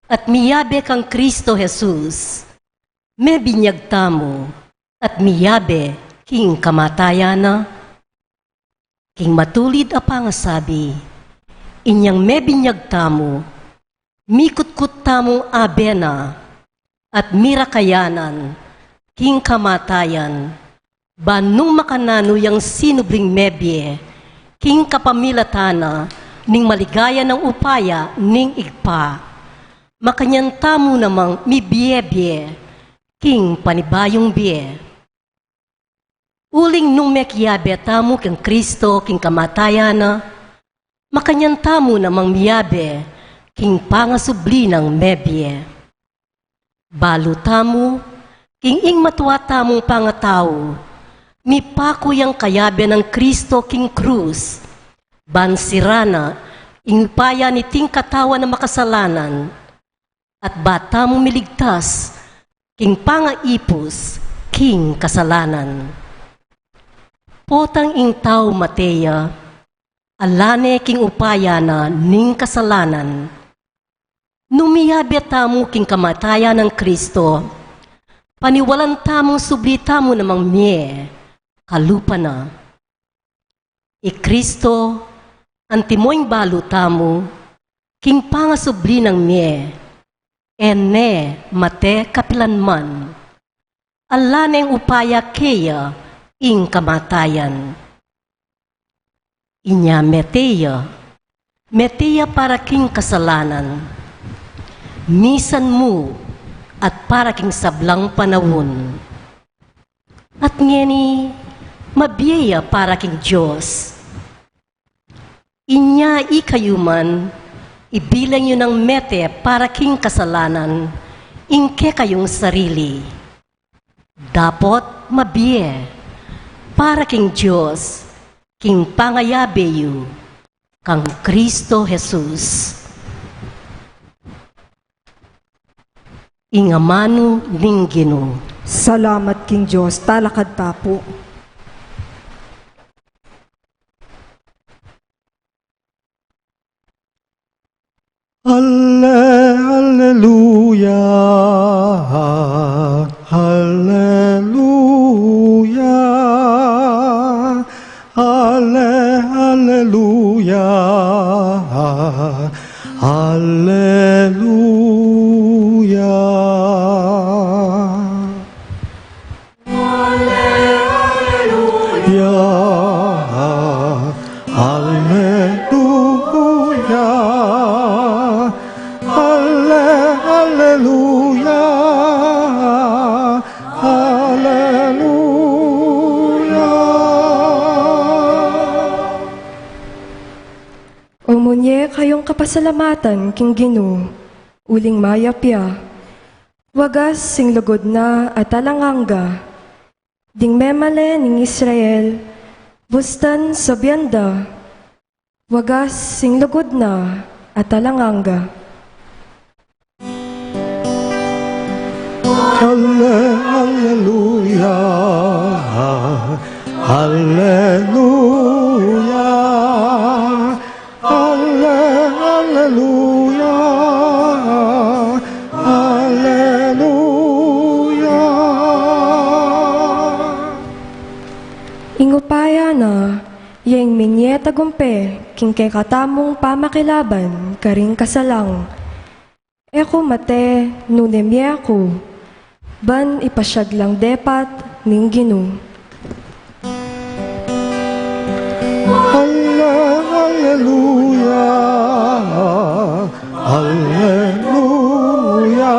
at miyabe kang Cristo Jesus, mebinyag tamu at miyabe king kamatayan na? King matulid a pangasabi, inyang mebinyag tamu, mikutkut tamung abe na at mirakayanan king kamatayan, ban nung makananu yang sinubling mebie king kapamilatan na ning maligaya nang upaya ning Ibpa, makanyan tamu namang mibie-bie king panibayung bie. Uling nung mekiyabe tamu kang Cristo king kamatayan na, makanyan tamu namang miyabe king pangasubli nang mebie. Balu tamu, king ing matua tamung pangatau, mipaku yang kayabe nang Cristo king krus, ban sira na ing upaya niting katawan a makasalanan, at ba tamu miligtas king pangaipus king kasalanan. Potang ing tau mate ya, ala ne king upaya na ning kasalanan. Nung miyabe tamu king kamatayan nang Cristo, paniwalan tamung subli tamu namang mie kalupa na. I Cristo, antimo ing balu tamu, king pangasubli nang mie, e ne mate kapilan man. Ala neng upaya keya ing kamatayan. Inya mete ya, mete ya para king kasalanan, misan mu at para king sablang panaun. At ngeni, mabie ya para king Dios. Inya ikayu man, ibilang yu nang mete para king kasalanan ing kekayung sarili. Dapot mabie para king Dios king pangayabe yu kang Cristo Jesus. Ing amanu ning Ginu. Salamat king Dios. Talakad ta pu. Alle-, alleluia, alleluia, alle-, alleluia, alleluia. Alleluia, alleluia, alle-, alleluia, alleluia. Umunye kayung kapasalamatan king Ginu, uling mayap ya. Wagas sing lugud na at alang angga. Ding memalen ning Israel, bustan sabian da. Wagas sing lugud na at alang angga. Alle-, alleluia. Alleluia, alle-, alleluia, alleluia. Ing upaya na, ya ing minye tagumpe king kekatamung pamakilaban karing kasalang. E ku mate nune mie ku, ban ipasiag lang depat ning Ginu. Alle-, alleluia, alleluia,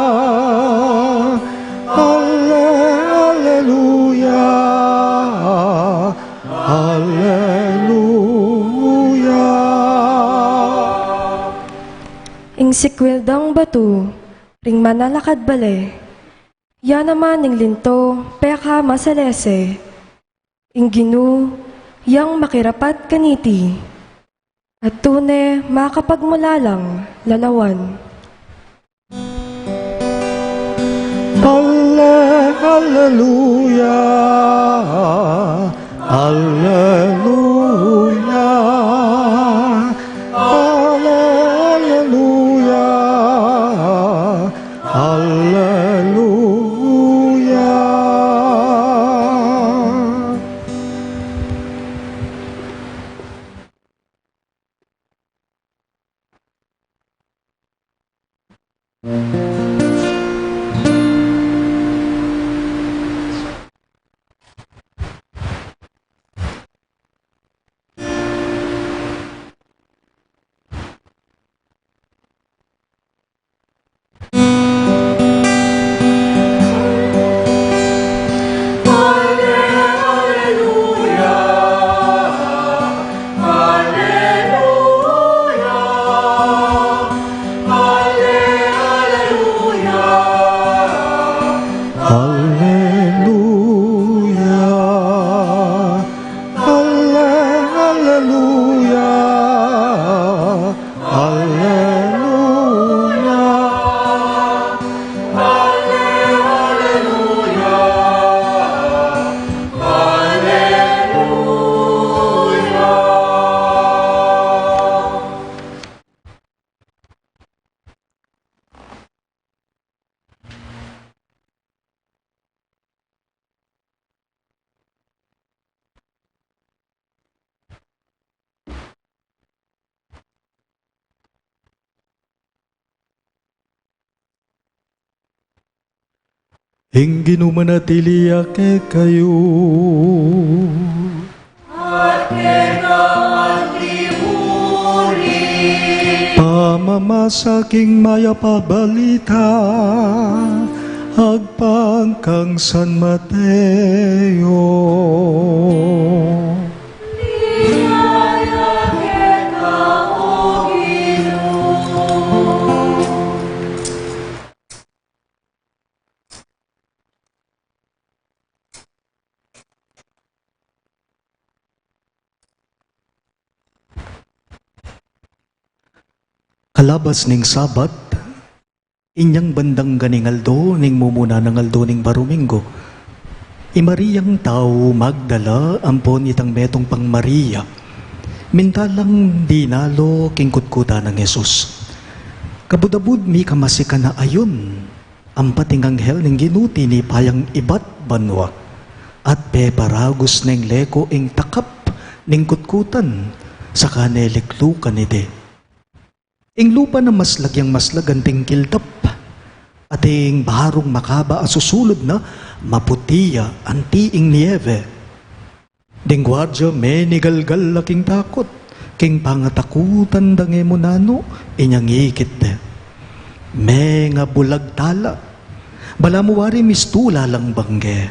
alle-, alleluia, alleluia. Ing sikwil dang batu ring manalakad bale, ya naman ing linto pekamasalese. Ing Ginu yang makirapat kaniti, at tune makapagmulalang lalawan. Alle-, alleluia, alleluia, alle-, alleluia, alleluia. Alleluia. Alle-, alleluia. Alleluia. Alle-, alleluia. Alleluia. Ing Ginu manatili ya kekayu. At keka man ri mu rin. Pamamasa king Mayap a Balita agpang kang San Mateo. Ligaya keka, O Ginu. Kalabas ning Sabat, inyang bandang ganing aldo ning mumuna nang aldo ning Baruminggu, i Mariang tau Magdala ampon itang metung pang Maria, mintalang dinalo king kutkutan nang Jesus. Kabud-abud mikamasikan a ayun, ampat ing anghel ning Ginu tinipa yang ibat banua, at peparagus neng leko ing takap ning kutkutan, saka ne liklukan iti. Ing lupa na maslag yang maslag anting kiltap, at ing barung makaba a susulud na maputi ya anti ing niebe. Ding guardia menigalgal la king takut, king pangatakutan da nge mu nanu inyang ikit de. Mengabulag tala. Balamu wari mistula lang bangge.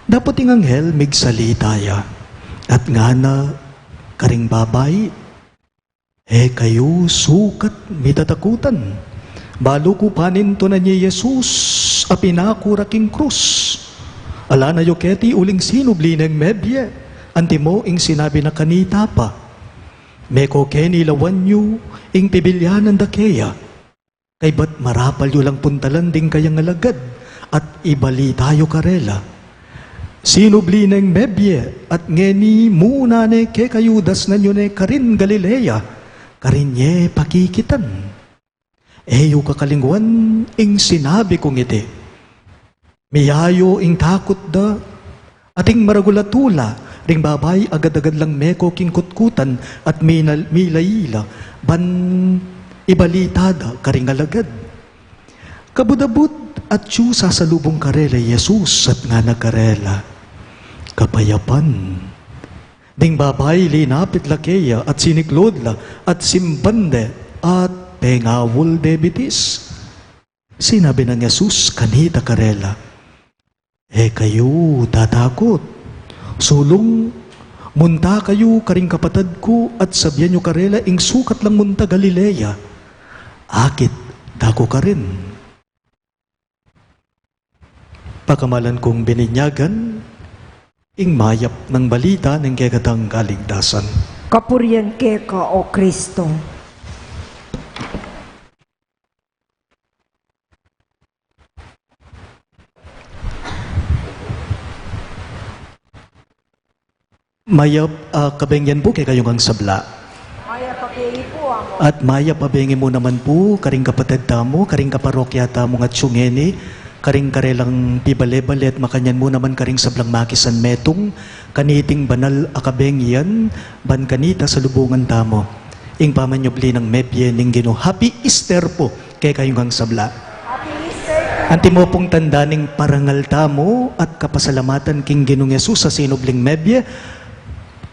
Dapot ing anghel migsalita ya, at ngana karing babai, E kayu sukat mitatakutan. Balu ku panintunan ye i Jesus a pinaku ra king krus. Ala na yu keti uling sinubli neng mebie, antimo ing sinabi na kanita pa. Meko keni lawan yu ing pibilyanan da keya. Kaybat marapal yu lang puntalan ding kayang alagad at ibalita yu karela, Sinubli neng mebie, at ngeni muna ne kekayu dasnan yu ne karin Galilea, karin ye pakikitan. E yu kakalingwan ing sinabi kung iti. Miyayu ing takut da, at ing maragul a tula, ring babai agad-agad lang meko king kutkutan, at minal-, milaila, ban ibalita da karing alagad. Kabud-abud, atyu sasalubung karela i Jesus, at ngana karela, "Kapayapan." Ding babai linapit la keya, at siniklud la, at simban de, at pengawul de bitis. Sinabi nang Jesus kanita karela, "E kayu tatakut. Sulung, munta kayu karing kapatad ku at sabian yu karela ing sukat lang munta Galilea. Akit da ku karin." Pakamalan kung bininyagan, ing mayap nang balita ning kekatang kaligtasan. Kapurian keka, O Kristo. Mayap a kabengyan pu kekayu ngang sabla. Mayap a bengi pu, Amo. At mayap a bengi mu naman pu karing kapatad tamu, karing kaparokya tamu ngan atyu ngeni, karing karelang pibale-bale at makanyan mu naman karing sablang makisan metung, kaniting banal a kabengyan, ban kanita salubungan tamu ing pamanyubli nang mebie ning Ginu. Happy Easter pu kekayu ngang sabla. Happy Easter pu. Antimo pung tanda ning parangal tamu at kapasalamatan king Ginung Jesus a sinubling mebie,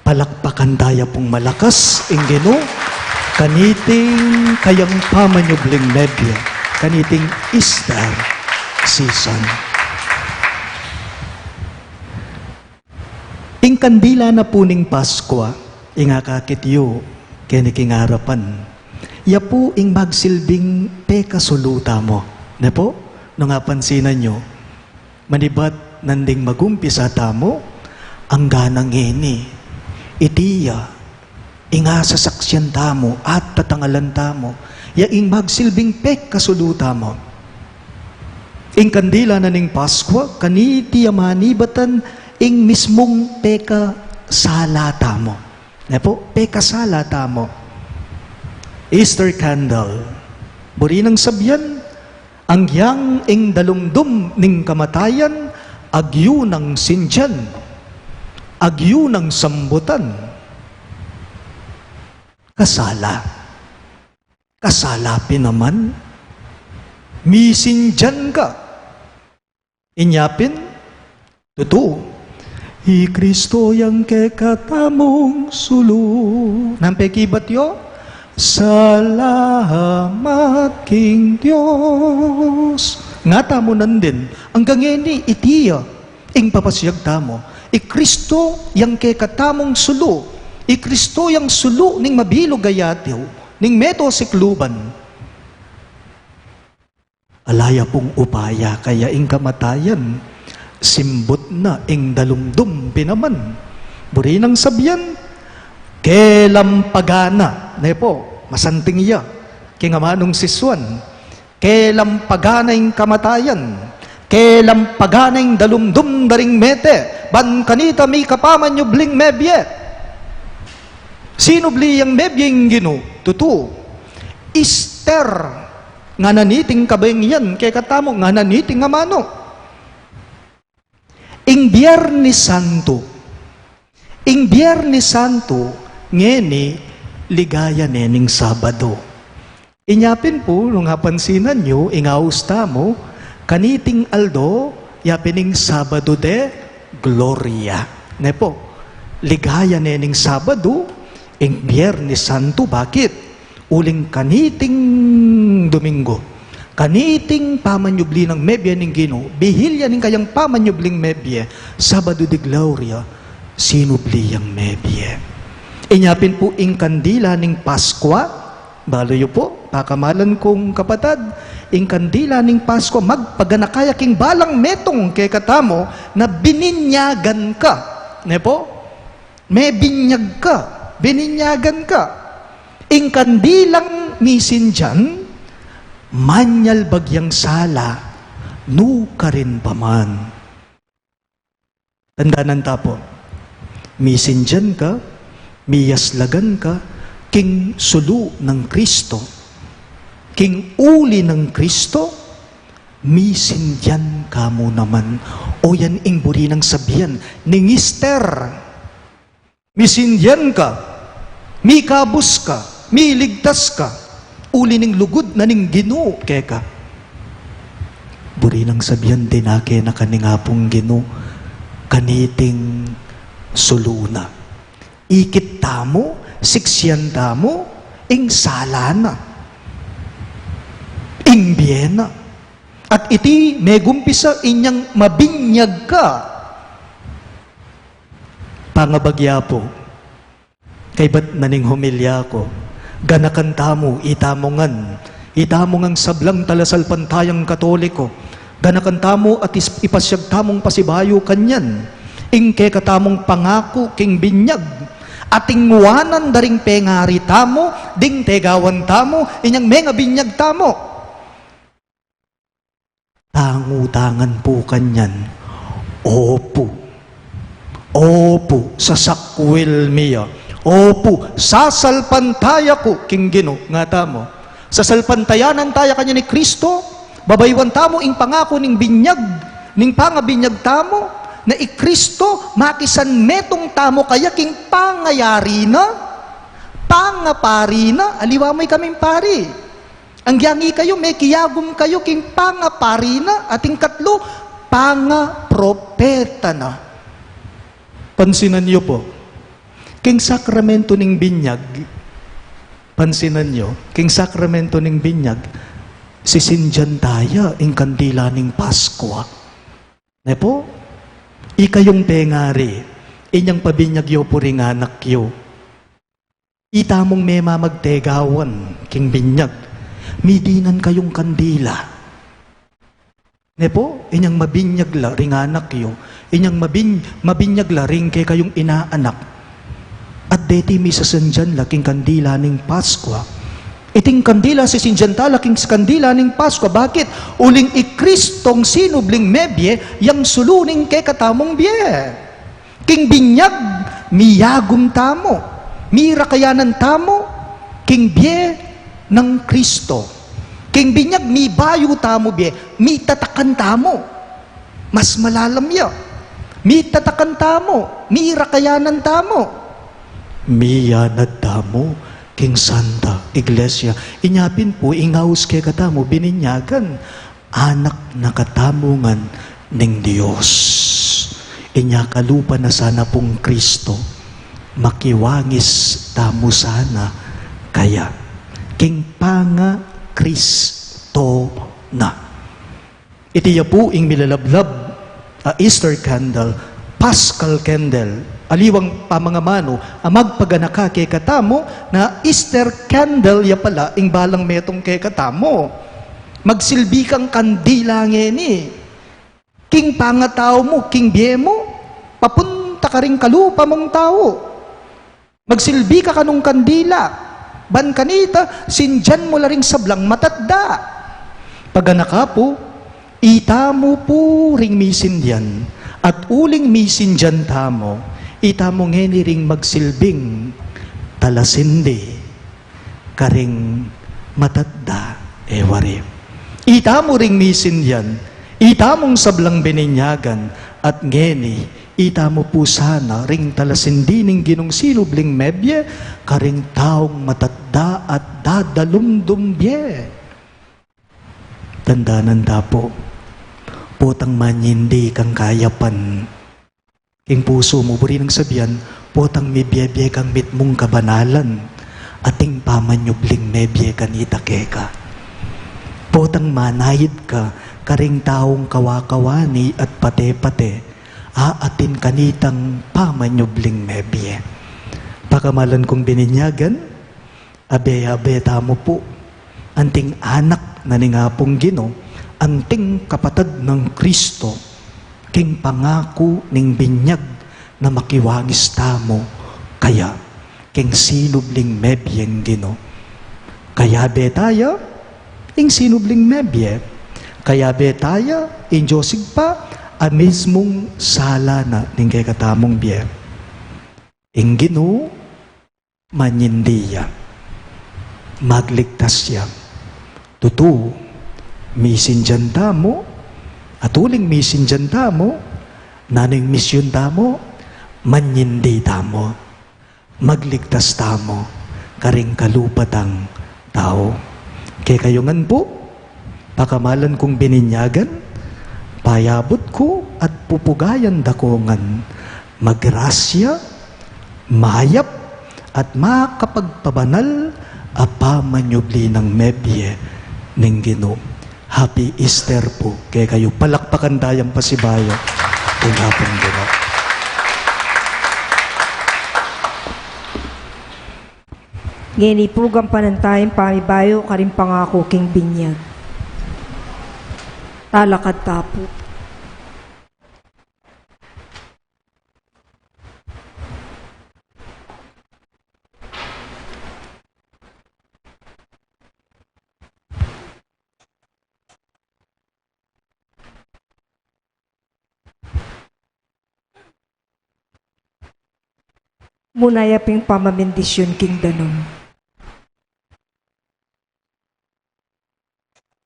palakpakan taya pung malakas ing Ginu, kaniting kayang pamanyubling mebie, kaniting Easter season. Ing kandila na pu ning Paskua, ing akakit yu keni king arapan, ya pu ing magsilbing pekasulu tamu. Ne pu? Nung apansinan yu, manibat nanding magumpisa tamu, angga na ngeni, iti ya ing asasaksian tamu at tatangalan tamu, ya ing magsilbing pekasulu tamu. Ing kandila na ning Paskua, kaniti ya manibatan ing mismung pekasala tamu. Ne pu? Pekasala tamu. Easter candle. Buri nang sabian, anggyang ing dalumdum ning kamatayan, agyu nang sindian, agyu nang sambutan. Kasala. Kasala pin naman. Misindian ka. Inya pin, tutu. I Kristo yang kekatamung sulu. Nang pekibat yu? Salamat king Dios. Nga tamu nandin, anggang ngeni iti ya ing papasiag tamu. I Kristo yang kekatamung sulu. I Kristo yang sulu ning mabilug a yatu, ning meto sikluban. Ala ya pung upaya, kaya ing kamatayan, simbut na, ing dalumdum pin naman. Buri nang sabian, kelampagan na, ne pu, masanting ya king amanung sisuan. Kelampagan na ing kamatayan, kelampagan na ing dalumdum da ring mete, ban kanita mika pamanyubling mebie. Sinubli yang mebie ing Ginu, tutu. Easter, ngana niting kabengian kekatamu, ngana niting amanu. Ing Biernes Santo, ing Biernes Santo, ngeni ligaya ne ning Sabado. Inya pin pu, nung apansinan yu, ing aus tamu, kaniting aldo, ya pin ing Sabado de Gloria. Ne pu, ligaya ne ning Sabado, ing Biernes Santo, bakit? Uling kaniting Domingo, kaniting pamanyubli nang mebie ning Ginu, bihil ya ning kayang pamanyubling mebie, Sabado de Gloria, sinubli yang mebie. Inya pin pu ing kandila ning Paskua, balu yu pu, pakamalan kung kapatad, ing kandila ning Paskua, magpaganaka ya king balang metung kekatamu na bininyagan ka. Ne pu? Mebinyag ka, bininyagan ka. Ing kandilang misindian, manyalbag yang sala, nukarin pa man. Tandanan ta pu, misindian ka, miyaslagan ka, king sulu nang Kristo, king uli nang Kristo, misindian ka mu naman. O yan ing buri nang sabian ning Ester. Misindian ka, mikabus ka, miligtas ka, uli ning lugud na ning Ginu keka. Buri nang sabian, dinake na ka ning Apung Ginu kaniting sulu na. Ikit tamu, siksian tamu ing sala na, ing bie na. At iti megumpisa inyang mabinyag ka. Pangabagya pu, kaybat na ning homilya ku, ganakan tamu, itamu ngan, itamu ngang sablang talasalpantayang Katoliko, ganakan tamu at is-, ipasyag tamung pasibayu kanyan ing kekatamung pangaku king binyag, ating wanan da ring pengari tamu ding tegawan tamu inyang mengabinyag tamu. Tangutangan pu kanyan, opu. Opu, sasakwil mi ya. Opu, sasalpantaya ku king Ginu, nga tamu. Sasalpantayanan taya kanyan i Kristo, babayuan tamu ing pangaku ning binyag, ning pangabinyag tamu, na i Kristo, makisanmetung tamu kaya king pangayari na, pangapari na, aliwa mu ikaming pari. Agyang ikayu, mekiyagum kayu king pangapari na, at ing katlu, pangapropeta na. Pansinan yu pu, king sakramento ning binyag, pansinan yu, king sakramento ning binyag, sisindian taya ing kandila ning Paskua. Ne pu? Ikayung pengari, inyang pabinyag yu pu ring anak yu. Itamung memamagtegawan king binyag, midinan kayung kandila. Ne pu, inyang mabinyag la ring anak yu, inyang mabin-, mabinyag la ring kekayung inaanak. At deti misasandian la king kandila ning Paskua. Iting kandila sisindian ta la king kandila ning Paskua. Bakit? Uling i Kristong sinubling mebie, yang sulu ning kekatamung bie. King binyag, miyagum tamu, mirakayanan tamu king bie nang Kristo. King binyag, mibayu tamu bie, mitatakan tamu. Mas malalam ya. Mitatakan tamu, mirakayanan tamu. Miyanad tamu king Santa Iglesia. Inya pin pu, ing aus kekatamu bininyagan, anak na katamu ngan ning Dios. Inya kalupa na sana pung Kristo, makiwangis tamu sana kaya king panga-Kristo na. Iti ya pu ing milalablab a Easter candle, Paschal candle, aliwang pamangamanu a magpaganaka kekatamu, na Easter candle ya pala ing balang metung kekatamu. Magsilbi kang kandila ngeni king pangatau mu, king bie mu, papunta karing kalupa mung tau. Magsilbi ka kanung kandila, ban kanita sindian mu la ring sablang matatda. Paganaka pu, itamu pu ring misindian, at uling misindian tamu, itamu ngeni ring magsilbing talasindi karing matatda, e wari. Itamu ring misindian, itamung sablang bininyagan, at ngeni, itamu pu sana ring talasindi ning Ginung sinubling mebie karing taung matatda at dadalumdum bie. Tandanan ta pu, potang manyindi kang kayapan king pusu mu, buri nang sabian, potang mibie-bie kang mitmung kabanalan, ating pamanyubling mebie kanita keka. Potang manayid ka karing taung kawa-kawani at pate-pate, a atin kanitang pamanyubling mebie. Pakamalan kung bininyagan, abe-abe tamu pu, anting anak na ning Apung Ginu, anting kapatad nang Kristo, king pangaku ning binyag na makiwangis tamu kaya king sinubling mebieng Ginu. Kayabe taya ing sinubling mebie, kayabe taya ing Dios Ibpa, Mismung sala na ning kekatamung bie. Ing Ginu, manyindi ya. Magligtas ya. Tutu, misindian tamu, at uling misindian tamu, nanu ing misyun tamu, manyindi tamu. Magligtas tamu karing kalupa tang tau. Kekayu ngan pu, pakamalan kung bininyagan, payabut ku at pupugayan da ko ngan magrasya, mayap, at makapagpabanal a pamanyubli nang mebie ning Ginu. Happy Easter pu kekayu. Palakpakan tayang pasibayu ing Apung Ginu. Ngeni pu, gampanan taya ing pamibayu karing pangaku king binyag. Talakad ta pu. Muna ya pin pamamindisyun king danum.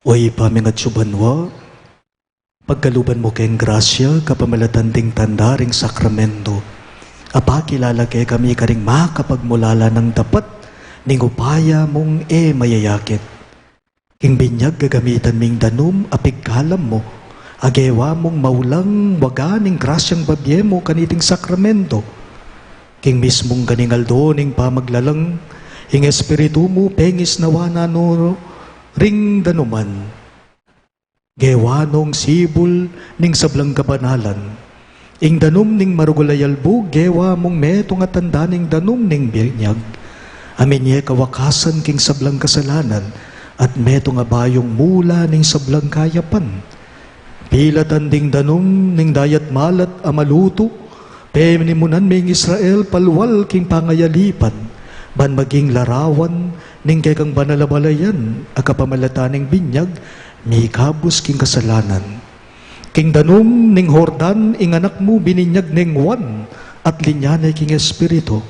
O Ibpa ming atsu banua, pagkaluban mu keng grasya kapamilatan ding tanda ring sakramento, a pakilala kekami karing makapagmulala nang dapat ning upaya mung e mayayakit. King binyag gagamitan ming danum a pigkalam mu, a gewa mung maulang waga ning grasyang babie mu kaniting sakramento. King mismung kaning aldo ning pamaglalang, ing Espiritu mu pengisnawa na no ring danuman. Gewa nong sibul ning sablang kabanalan. Ing danum ning maragul a yalbug, gewa mung metung a tanda ning danum ning binyag. A minye kawakasan king sablang kasalanan, at metung a bayung mula ning sablang kayapan. Pilatan ding danum ning dayat malat a malutu, penimunan ming Israel palwal king pangayalipan, ban maging larawan ning kekang banal a balayan a kapamilatan ning binyag, mikabus king kasalanan. King danum ning Jordan, ing anak mu bininyag neng Juan, at linya ne king Espiritu.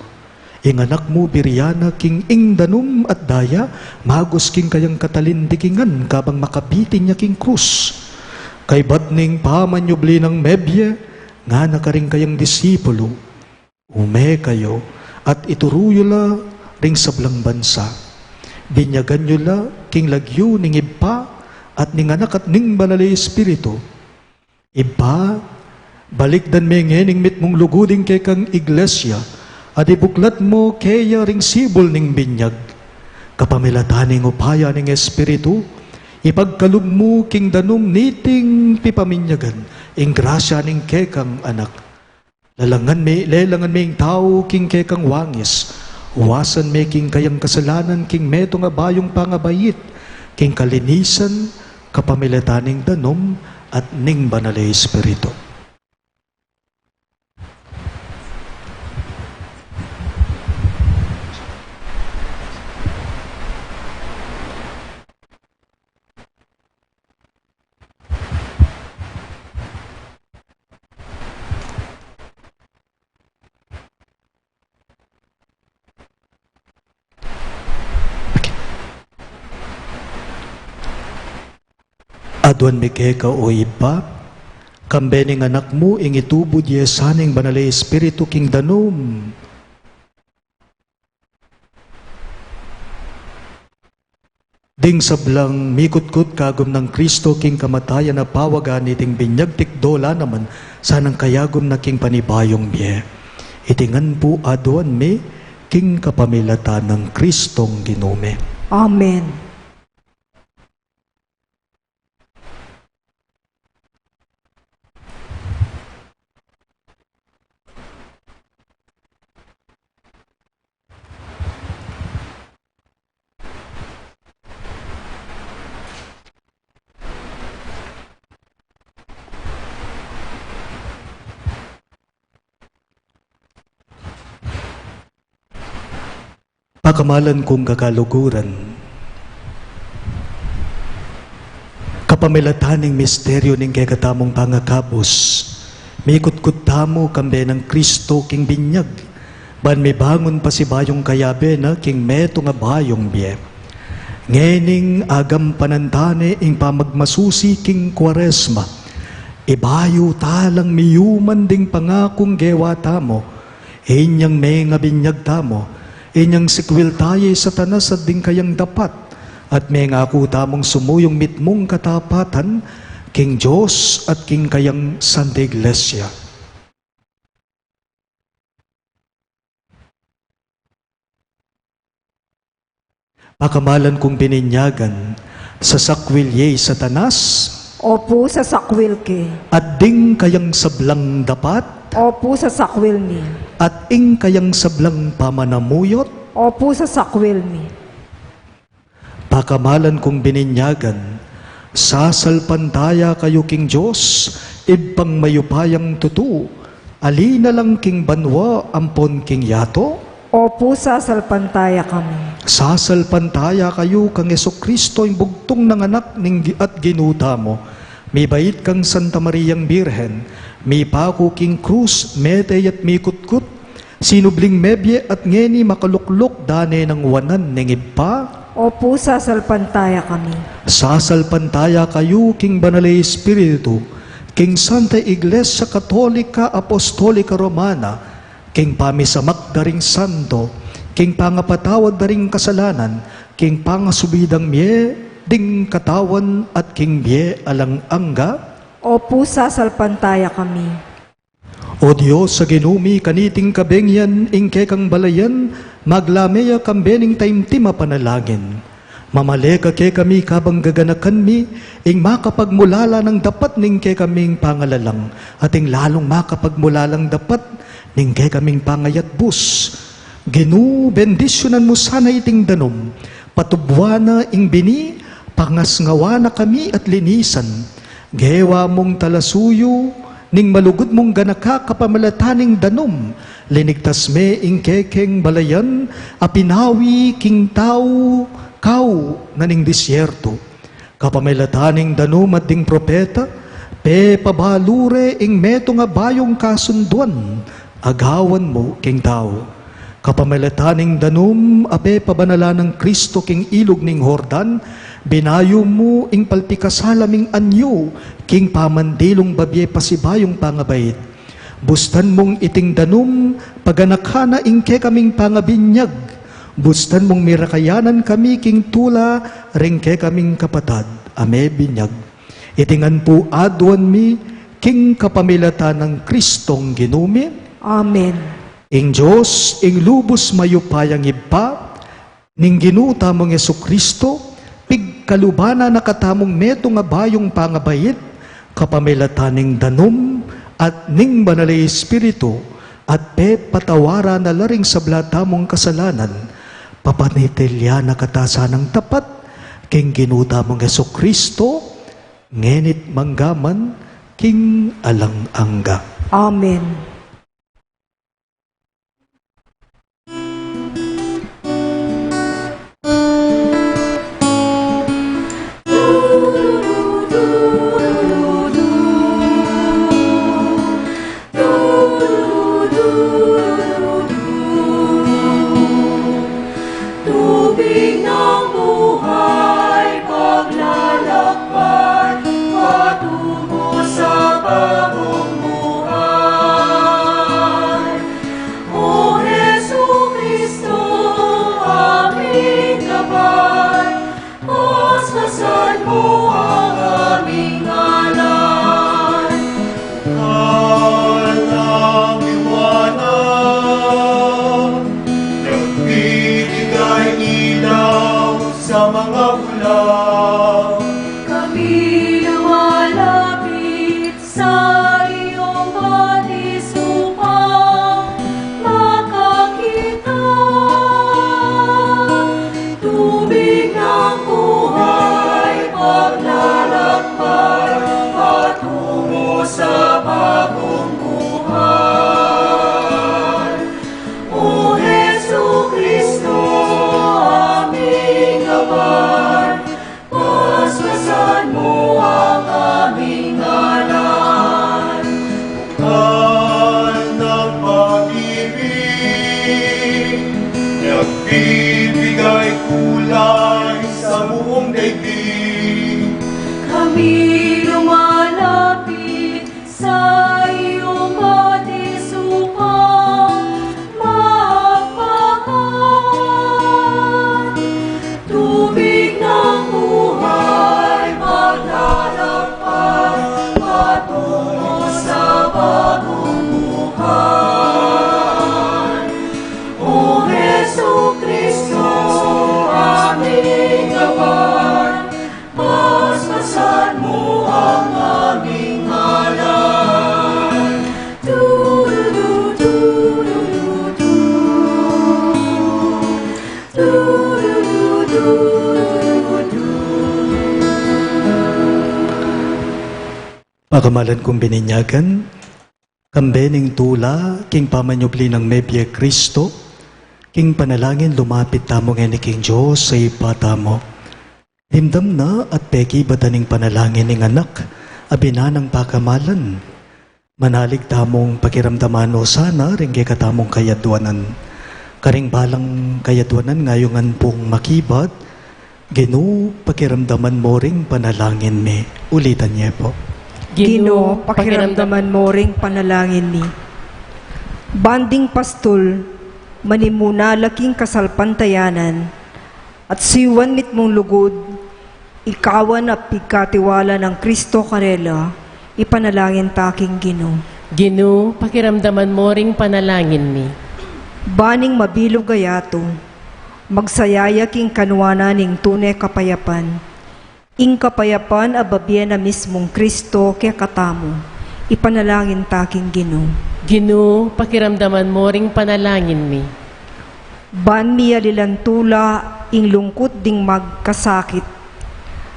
Ing anak mu birian na king ing danum at daya, magus king kayang katalindikingan kabang makabitin ya king krus. Kaybat ning pamanyubli nang mebie, ngana karing kayang disipulu, ume kayu, at ituru yu la ring sablang bansa. Binyagan yu la king lagyu ning Ibpa, at ning Anak, at ning Banal a Espiritu. Ibpa, balikdan me ngening mitmung lugud ing kekang iglesia, a dibuklat mu keya ring sibul ning binyag. Kapamilatan ning upaya ning Espiritu, ipagkalub mu king danum niting pipaminyagan ing grasya ning kekang Anak. Lalangan me, lelangan me ing tau king kekang wangis, wasan me king kayang kasalanan king metung a bayung pangabait, king kalinisan, kapamilatan ning danum at ning Banal a Espiritu. Aduan mi keka, o Ibpa, kambe ning Anak mu, ing itubud ye sa ning Banal a Espiritu king danum. Ding sablang mikutkut kagum nang Kristo king kamatayan a pawaga niting binyag, tikdo la naman sanang kayagum na king panibayung bie. Iti ngan pu aduan mi king kapamilatan nang Kristong Ginu mi. Amen. Pakamalan kung kakaluguran, ka Pamilatan ning misteryu ning kekatamung pangakabus, mikutkut tamu kambe nang Kristo king binyag, ban mibangun pasibayung kayabe na king metung a bayung bie. Ngening agampanan tane ing pamagmasusi king Kuaresma, ibayu talang miyuman ding pangakung gewa tamu, inyang mengabinyag tamu, inyang sikwil taya i Satanas at ding kayang dapat, at mengaku tamung sumuyung mitmung katapatan king Dios at king kayang Santa Iglesia. Pakamalan kung bininyagan, sasakwil ye i Satanas? Opu, sasakwil ke. At ding kayang sablang dapat? Opu, sasakwil mi. At ing kayang sablang pamanamuyot? Opu, sasakwil mi. Pakamalan kung bininyagan, sasalpantaya kayu king Dios, Ibpang mayupayang tutu, ali na lang king banua ampon king yatu? Opu, sasalpantaya kami. Sasalpantaya kayu kang Jesucristo, ing bugtung nang Anak ning Gi-, at Ginu tamu, mibait kang Santa Mariang Birhen, mipaku king krus, mete ya't mikutkut, sinubling mebie at ngeni makalukluk da ne nang wanan ning Ibpa? Opu, sasalpantaya kami. Sasalpantaya kayu king Banal a Espiritu, king Santa Iglesia Katolika Apostolika Romana, king pamisamak da ring santo, king pangapatawad da ring kasalanan, king pangasubli dang mie ding katawan at king bie alang angga? Opu, sasalpantaya kami. O Dios a Ginu mi, kaniting kabengian ing kekang balayan, maglame ya kambe ning taimtim a panalangin. Mamale ka kekami kabang gaganakan mi ing makapagmulalang dapat ning kekaming pangalalang, at ing lalung makapagmulalang dapat ning kekaming pangayatbus. Ginu, bendisyunan mu sana iting danum, patubuan na ing bini, pangasngawan na kami at linisan. Gewa mung talasuyu ning malugud mung ganaka kapamilatan ning danum, linigtas me ing kekeng balayan a pinawi king tau kau na ning disyertu. Kapamilatan ning danum at ding propeta, pepabalu re ing metung a bayung kasunduan a gawan mu king tau. Kapamilatan ning danum a pepabanalan nang Kristo king ilug ning Jordan, binayu mu ing palpikasala ming anyu king pamandilung babie pasibayung pangabait. Bustan mung iting danum paganakan na ing kekaming pangabinyag. Bustan mung mirakayanan kami king tula ring kekaming kapatad a mebinyag. Iti ngan pu aduan mi king kapamilatan nang Kristong Ginu mi. Amen. Ing Dios, ing lubus mayupayang Ibpa ning Ginu tamung Jesucristo, pigkaluban na katamung metung a bayung pangabait, kapamilatan ning danum at ning Banal a Espiritu, at pepatawaran na la ring sabla tamung kasalanan, papanatilian na kata sanang tapat king Ginu tamung Jesucristo, ngeni't manggaman king alang angga. Amen. Tubig ng buhay, paglalakbay, patungo sa bagong buhay. Nagbibigay kulay sa buong daigdig. Kami lumalapit sa iyong batis upang magpahan. Tubig ng buhay maglalapad patungo sa bagong buhay. O Jesucristo, aming gawan, paspasan mo ang aming ngalan. Du-du-du, du-du-du, du-du-du, du-du-du. Pakamalan kung bininyagan, kambe ning tula king pamanyubli nang mebie Kristo, king panalangin lumapit tamu ngeni king Dios a Ibpa tamu. Dimdam na at pekibat na ning panalangin ning Anak a binanang pakamalan. Manalig tamung pakiramdaman no sana ring kekatamung kayadwanan. Karing balang kayadwanan ngayungan pung makibat, Ginu, pakiramdaman mo ring panalangin mi. Ulitan ye pu. Ginu, pakiramdaman mo ring panalangin mi. Ban ding pastul, manimuna la king kasalpantayanan, at suyuan mitmung lugud, ikawan a pigkatiwala nang Kristo karela, ipanalangin ta king Ginu. Ginu, pakiramdaman mo ring panalangin mi. Ban ing mabilug a yatu, magsaya ya king kanuanan ning tune kapayapan. Ing kapayapan a babie na mismung Kristo kekatamu, ipanalangin ta king Ginu. Ginu, pakiramdaman mo ring panalangin mi. Ban mialilan tula ing lungkut ding magkasakit,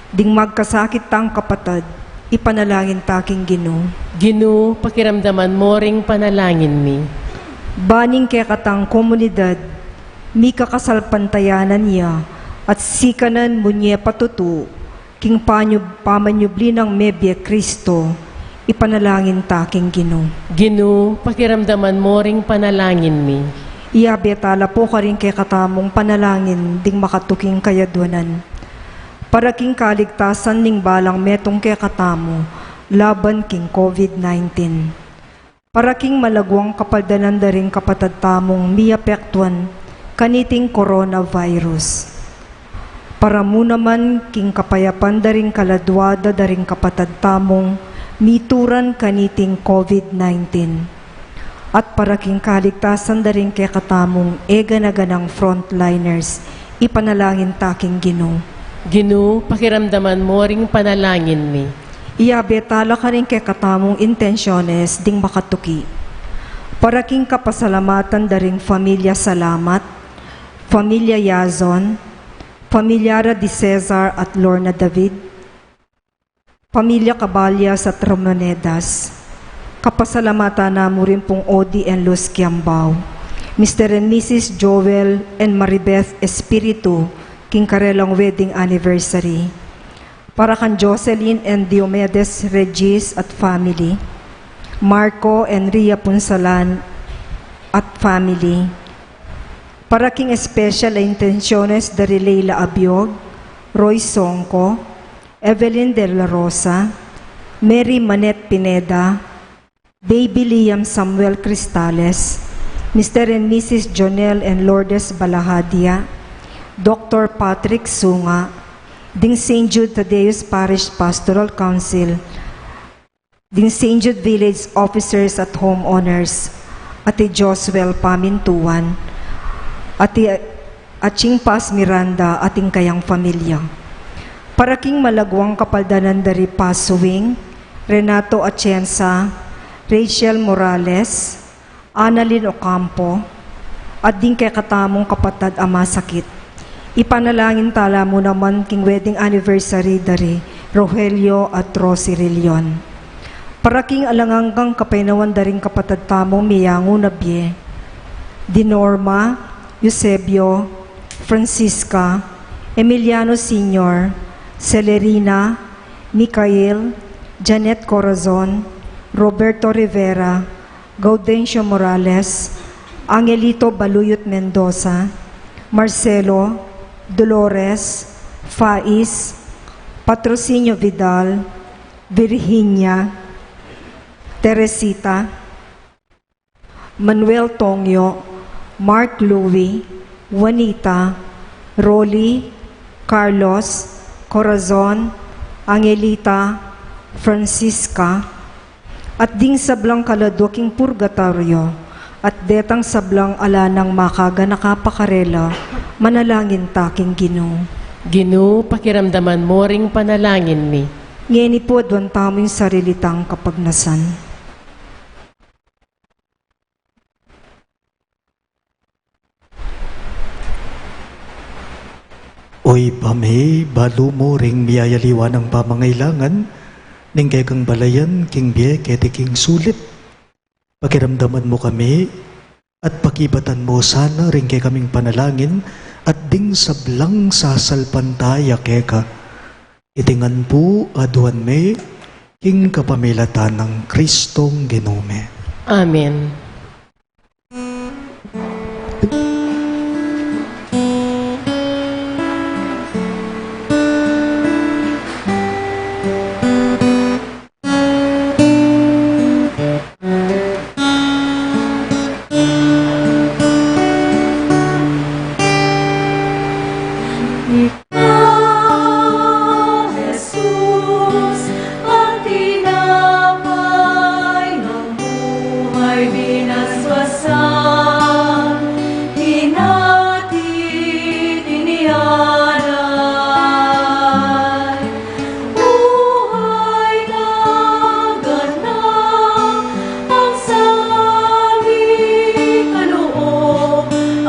ding magkasakit tang kapatad, ipanalangin ta king Ginu. Ginu, pakiramdaman mo ring panalangin mi. Ban ing kekatang komunidad, mikakasalpantayanan ya, at sikanan mu nye patutu, king panyub-, pamanyubli nang mebie Kristo, ipanalangin ta king Ginu. Ginu, pakiramdaman mo ring panalangin mi. Iyabe tala pu karing kekatamung panalangin ding makatuking kayadwanan. Para king kaligtasan ning balang metung kekatamu, laban king COVID nineteen. Para king malagwang kapaldanan da ring kapatad tamung miapektuan kaniting coronavirus. Para mu naman king kapayapan da ring kaladua da da ring kapatad tamung mituran kaniting COVID nineteen. At para king kaligtasan da ring kekatamung e gana-ganang frontliners, ipanalangin ta king Ginu. Ginu, pakiramdaman mo ring panalangin mi. Iyabe tala karing kekatamung intensyones ding makatuki. Para king kapasalamatan da ring familia Salamat, familia Yazon, familia ra di Cesar at Lorna David, familia Caballas at Ramonedas. Kapasalamatan na mu rin pung Odi and Luz Kiambao, Mister and Missus Joel and Maribeth Espiritu, king karelang wedding anniversary. Para kan Jocelyn and Diomedes Regis at family, Marco and Ria Punsalan at family. Para king special a intensyones da ri Leila Abiog, Roy Songco, Evelyn de la Rosa, Mary Manette Pineda, Baby Liam Samuel Cristales, Mister and Missus Jonel and Lourdes Balahadia, Doctor Patrick Sunga, ding Saint Jude Thaddeus Parish Pastoral Council, ding Saint Jude Village Officers at Homeowners, Ate Josuel Pamintuan, Ate Aching Paz Miranda at ing kayang familia. Para king malagwang kapaldanan da ri Pasuing, Renato Atienza, Rachel Morales, Annalyn Ocampo, at ding kekatamung kapatad a masakit. Ipanalangin tala mu naman king wedding anniversary da ri Rogelio at Rosie Rillion. Para king alang anggang kapaynawan da ring kapatad tamung meyangu na bie, di Norma, Eusebio, Francisca, Emiliano Senior, Celerina, Micael, Janet Corazon, Roberto Rivera, Gaudencio Morales, Angelito Baluyot Mendoza, Marcelo, Dolores, Faiz, Patrocinio Vidal, Virginia, Teresita, Manuel Tongyo, Mark Louis, Juanita, Rolly, Carlos, Corazon, Angelita, Francisca, at ding sablang kaladwa king purgatoryo, at detang sablang ala nang makaganaka pa karela, manalangin ta king Ginu. Ginu, pakiramdaman mu ring panalangin mi. Ngeni pu, aduan tamu ing sarili tang kapagnasan. O Ibpa mi, balu mu ring miyayaliwa nang pamangailangan ning kekang balayan king bie keti king sulip. Pakiramdaman mu kami at pakibatan mu sana ring kekaming panalangin at ding sablang sasalpantaya keka. Iti ngan pu aduan mi king kapamilatan nang Kristong Ginu mi. Amen. Ikaw, Jesus, ang tinapay ng buhay binasbasan, hinati, inialay. Buhay na ganap ang sangkaloob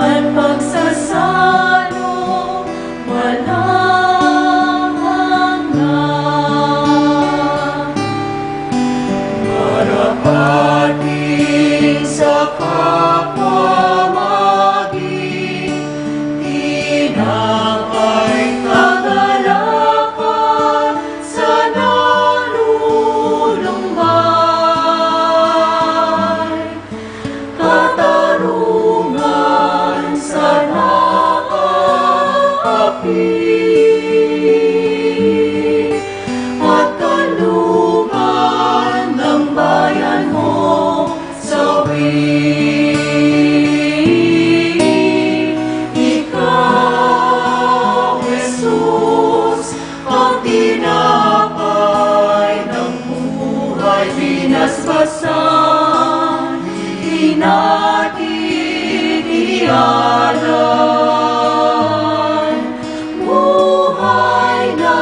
at pagsasalo, walang hanggan. Marapating sa kapamaging tinapay, kagalakan sa nalulumbay, katarungan sa nakaapi, at kanlungan ng bayan mo. Sawi, ikaw, Jesus, ang tinapay ng buhay, binasbasan, hinati, inialay. Buhay na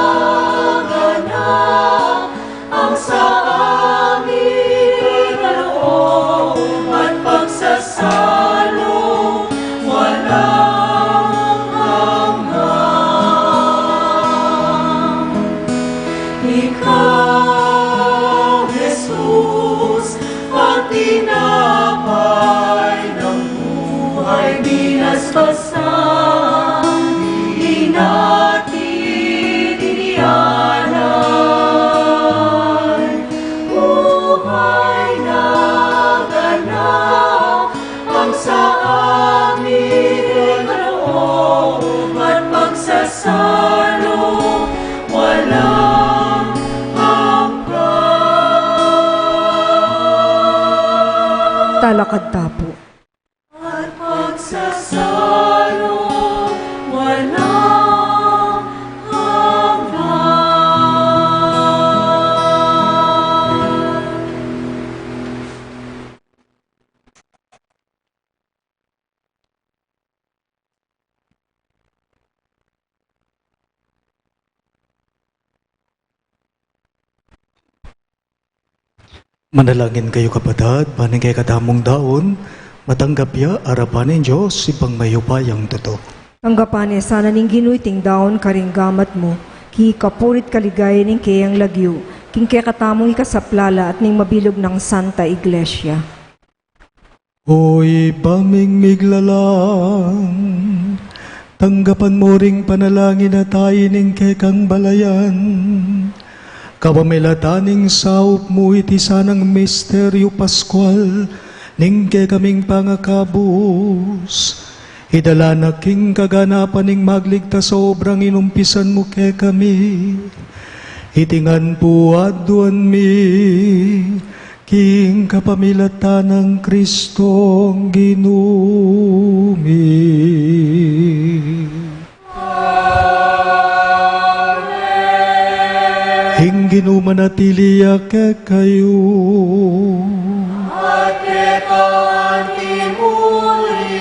ganap ang sa amin kaloob at pagsasalo, walang hanggan. Ikaw, Jesus, ang tinapay ng buhay, binasbasan, hinati, inialay. Buhay na ganap ang sa amin kaloob at pagsasalo, walang hanggan. Talakad ta pu. At pagsasalo, walang hanggan. Manalangin kayu, kapatad, ban ing kekatamung daun, matanggap ya arapan ning Dios, Ibpang mayupayang tutu. Tanggapan ne sana ning Ginu iting daun karing gamat mu, king kapurian at kaligayan ning keyang lagyu, king kekatamung ikasaplala at ning mabilug nang Santa Iglesia. O Ibpa ming miglalang, tanggapan mu ring panalangin at ain ning kekang balayan. Kapamilatan ning saup mu iti sanang misteryu Paskual ning kekaming pangakabus, Idala na king kaganapan ing magligtas a obrang inumpisan mu kekami. Iti ngan pu aduan mi king kapamilatan nang Kristong Ginu mi. Ing Ginu manatili ya kekayu. At keka anti mu rin.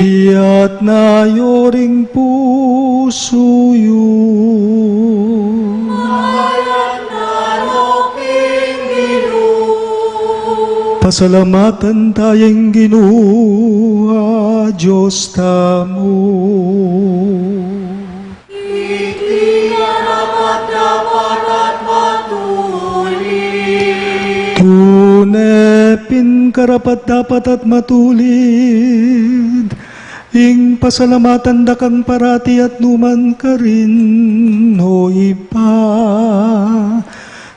Iyatas yu ring pusu yu. At iyatna no king Ginu. Pasalamatan taya ing Ginu a Dios tamu. Iti karapat-dapat at matulid. Tune pin karapat-dapat at matulid ing pasalamatan da kang parati at nu man karin, O Ibpa,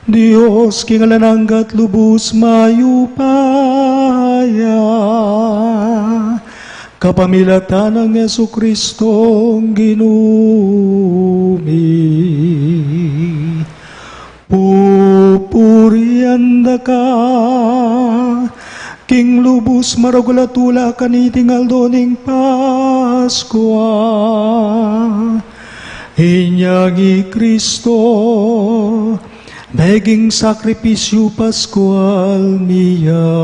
Dios king alang angga at lubus mayupaya, kapamilatan nang Jesucristong Ginu mi. Pupurian da ka king lubus maragul a tula kaniting aldo ning Paskua. Inyang i Kristo meging sakripisyu Paskual mi ya.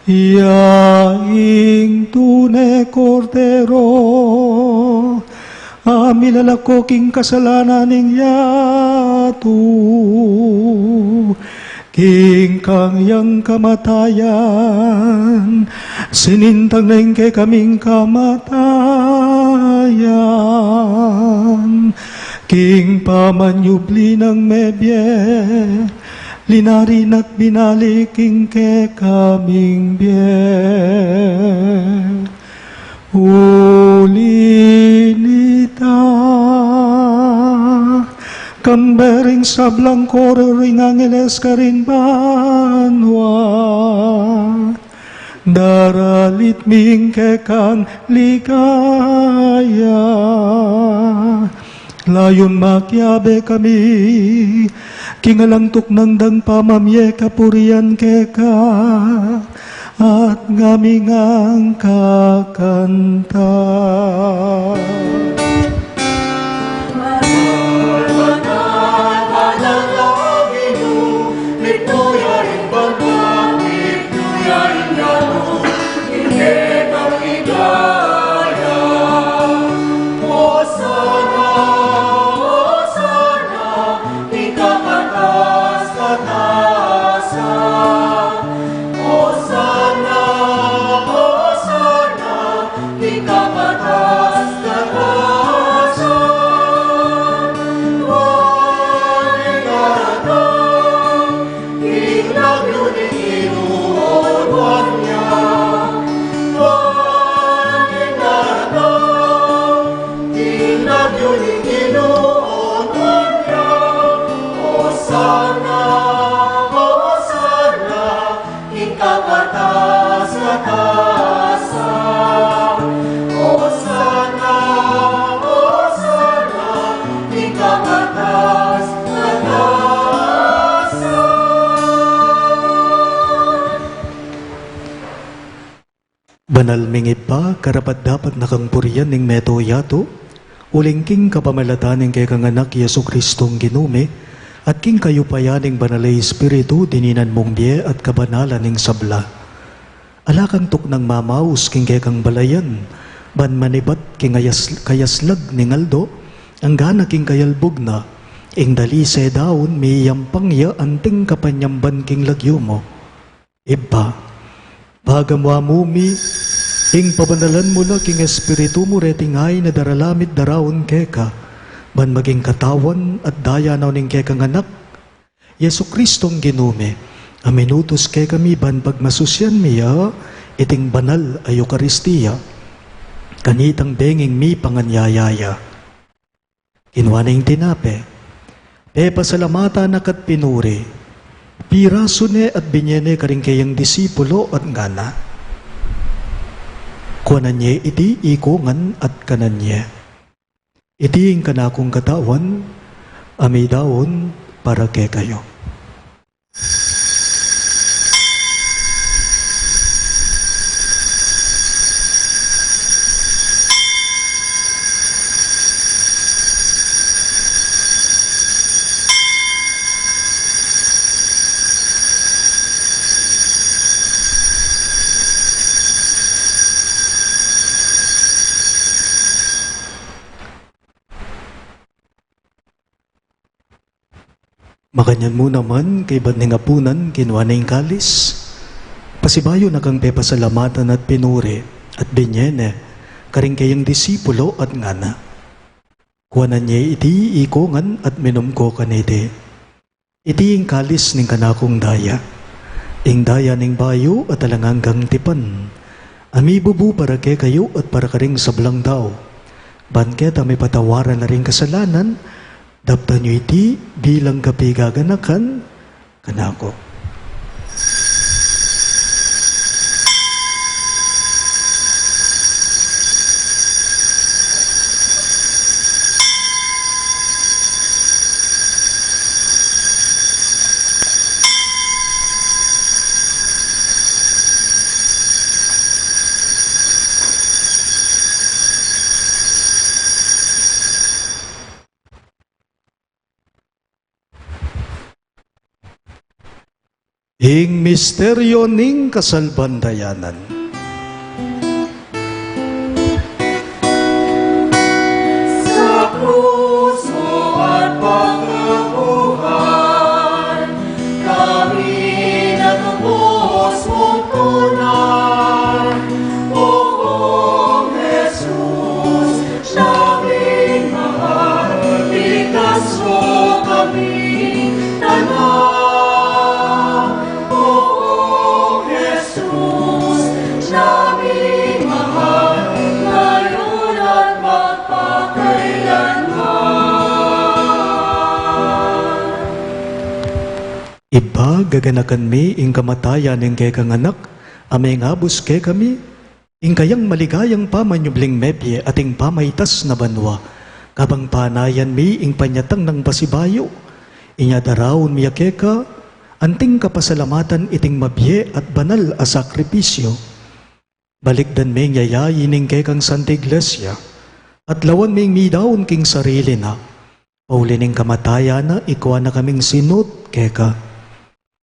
Iya ing tune Kordero a milalako king kasalanan ning yatu. King kayang kamatayan, sinintang na ing kekaming kamatayan. King pamanyubli nang mebie, linari na't binalik ing kekaming bie. Uli nita, kambe ring sablang koro ring angeles karin banua, daralit mi ing kekang ligaya. Layun makiabe kami king alang tuknang dang pamamie kapurian keka, at ngami ngang kakanta. Banal ming Ibpa, karapat-dapat na kang purian ning mabilug a yatu, uling king kapamilatan ning kekang Anak, Jesucristong Ginu mi, at king kayupayan ning Banal a Espiritu, dininan mung bie at kabanalan ning sabla. Ala kang tuknang mamaus king kekang balayan, ban manibat king ayas-, kayaslag ning aldo, anggana king kayalbug na, ing dalise daun miyampang ya anting kapanyamban king lagyu mu. Ibpa, pagamuan mu mi, ing pabanalan mu la king Espiritu mu reting ain a daralan mi at daraun keka, ban maging katawan at daya na ning kekang Anak, Jesucristong Ginu mi, a minutus kekami ban pagmasusian mi ya iting banal a Eukaristia, kanitang benging mipanganyaya ya. Kinua ne ing tinape, pepasalamatan na ka't pinuri, pirasu ne at binie ne karing kayang disipulo at ngana: Kuanan ye iti ikongan at kanan ye. Iti ing kanakung katawan, a midaun para kekayu. Makanyan mu naman, kaybat ning apunan, kinua ne ing kalis, pasibayu na kang pepasalamatan at pinuri, at binye ne karing kayang disipulo at ngana: Kuanan ye iti ikongan at minum ko kaniti. Iti ing kalis ning kanakung daya, ing daya ning bayu at alang anggang tipan, a mibubu para kekayu at para karing sablang tau, ban keta mipatawaran la ring kasalanan. Daptan yu iti bilang kapigaganakan kanaku. Ing misteryo ning kasalpantayanan. Sa krus mo at pagkabuhay, kami natubos mong tunay. O Jesus, Daming mahal, ligtas mo kaming tanan. O Jesus, daming mahal, ngayon at magpakailanman. Ibpa, gaganakan mi ing kamatayan ning kekang Anak, a mengabus kekami, ing kayang maligayang pamanyubling mebie at ing pamaitas na banua, kabang panayan mi ing panyatang nang pasibayu, inya daraun mi ya keka, anting kapasalamatan iting mabie at banal a sakripisyu. Balikdan ming yayain ing kekang Santa Iglesia, at lawan ming midaun king sarili na. Pauli ning kamatayan na, ikua na kaming sinut keka.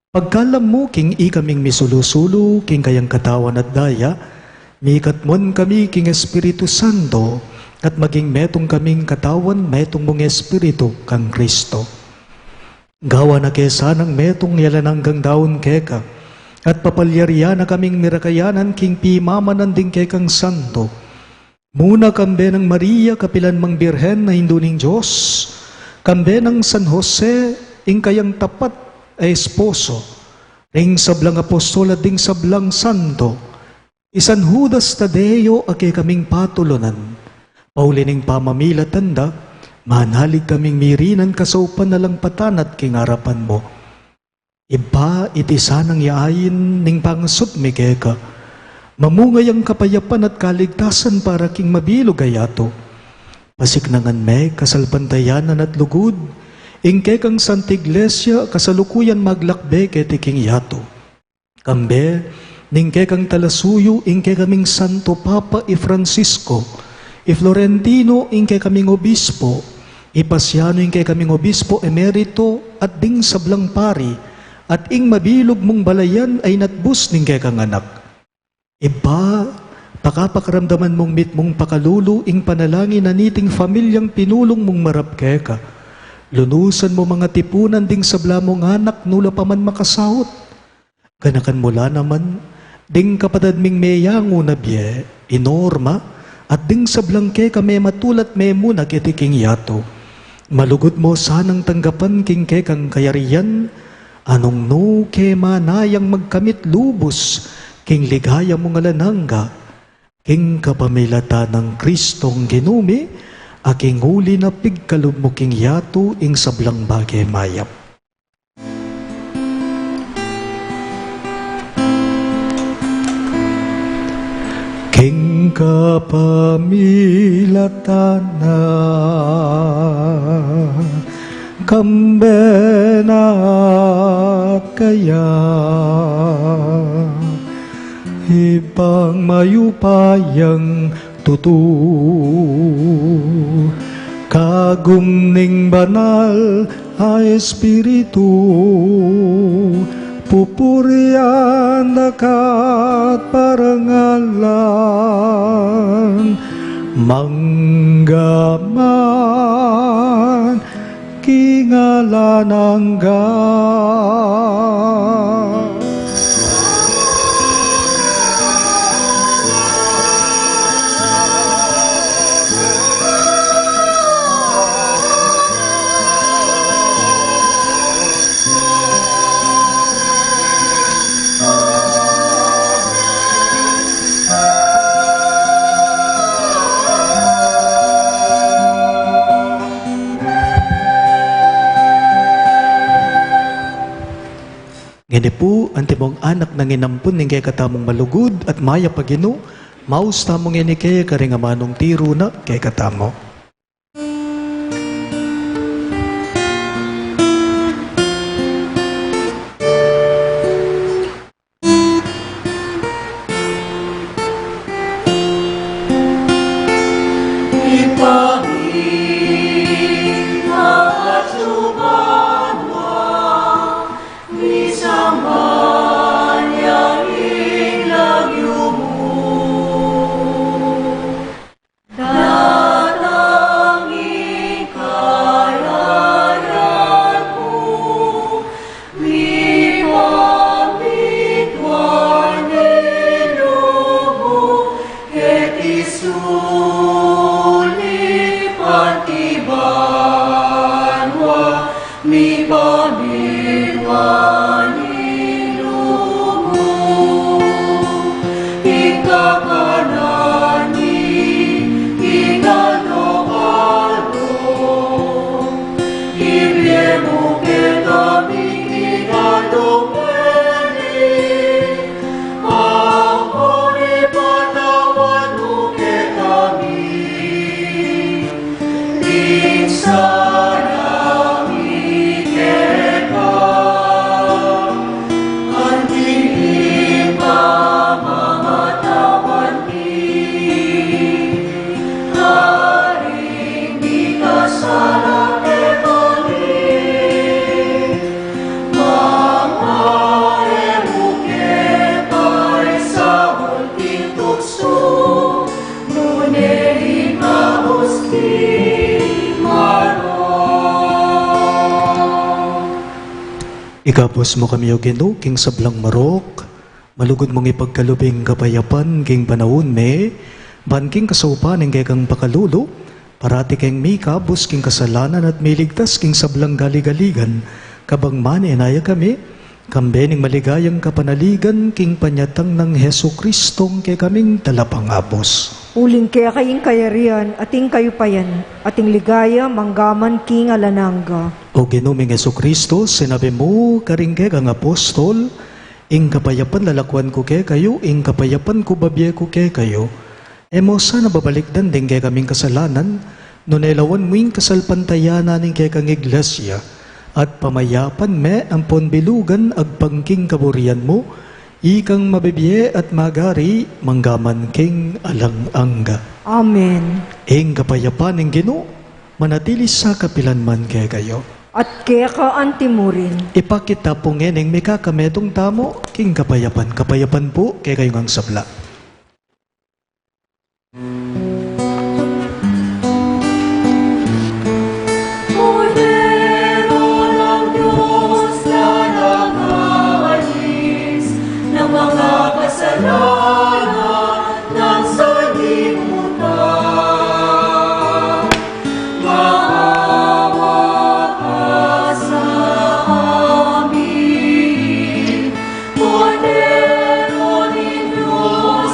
Pagkalam mu king ikaming misulu-sulu king kayang katawan at daya, mikatmuan kami king Espiritu Santo, at maging metung kaming katawan, metung mung Espiritu, kang Kristo. Gawan na ke sanang metung ya alang anggang daun keka, at papalyarian na kaming mirakayanan king pimamanan ding kekang santo. Muna kambe nang Maria, kapilan mang Birhen a Indu ning Dios, kambe nang San Jose, ing kayang tapat a esposo, ring sablang apostol at ding sablang santo, i San Judas Tadeo a kekaming patulunan, pauli ning pamamilatan da, manalig kaming mirinan kasaupan alang patanat king arapan mu. Ibpa, iti sanang yayain ning pangasub mi keka, mamunga yang kapayapan at kaligtasan para king mabilug a yatu. Pasiknangan me kasalpantayanan at lugud ing kekang Santa Iglesia, kasalukuyan maglakbe keti king yatu. Kambe ning kekang talasuyu, ing kekaming Santo Papa i Francisco, i Florentino, ing kekaming obispo, i Pasiano, ing kekaming obispo emerito, at ding sablang pari, at ing mabilug mung balayan a inatbus ning kekang Anak. Ibpa, pakapakaramdaman mung mitmung pakalulu ing panalangin na niting familyang pinulung mung marap keka. Lunusan mu mang atipunan ding sabla mung anak nula pa man makasaut. Ganakan mu la naman ding kapatad ming meyangu na bie, i Norma, at ding sablang keka mematulat memuna keti king yatu. Malugud mu sanang tanggapan king kekang kayarian, a nung nu ke manayang magkamit lubus king ligaya mung alang angga, king kapamilatan nang Kristong Ginu mi, a king uli na pigkalub mu king yatu ing sablang bage mayap. King Kapamilatan na, kambe na at kaya, Ibpang mayupayang tutu, kagum ning banal a Espiritu, pupurian da ka at parangalan, mangga man king alang angga. Ngeni pu, antimong anak nang inampun ning kekatamung malugud at mayap a Ginu, maus tamu ngeni kaya karing amanung tiru na kekatamu. Datang ing kayarian mu, mipamituan ing lub mu, keti sulip anti banua, mipamituan ing lub mu. Ing kakanan mi king aldo-aldo, ibie mu kekami king aldo ngeni. Ampon ipatawad mu kekami ding sala mi keka, anti ing pamamatawad mi karing mikasala kekami. Manga e mu ke paisaul king tuksu, nune ikabus king marok. Ikabus mu kami, O Ginu, king sablang marok, malugud mung ipagkalub ing kapayapan king panaun mi, ban king kasaupan ning kekang pakalulu, parati keng mikabus king kasalanan at miligtas king sablang galigaligan, kabang manenaya kami, kambe ning maligayang kapanaligan king panyatang nang Jesucristong kekaming Talapangabus. Uling keka ing kayarian, at ing kayupayan, at ing ligaya, mangga man king alang angga. O Ginu ming Jesucristo, sinabi mu karing kekang apostol, ing kapayapan lalakwan ku kekayu, ing kapayapan ku babie ku kekayu. E mu sana babalikdan ding kekaming kasalanan, nune lawan mu ing kasalpantayanan ning kekang Iglesia, at pamayapan me ampon bilugan agpang king kaburian mu, ikang mabibie at magari mangga man king alang angga. Amen. Ing kapayapan ning Ginu manatili sa kapilan man kekayu. At keka antimurin. Ipakit ta pu ngening mikakametung tamu king kapayapan. Kapayapan pu kekayu ngang sabla. Kordero ng Diyos na nangaalis ng mga kasalanan ng sanlibutan. Maawa ka sa amin, Kordero ng Diyos.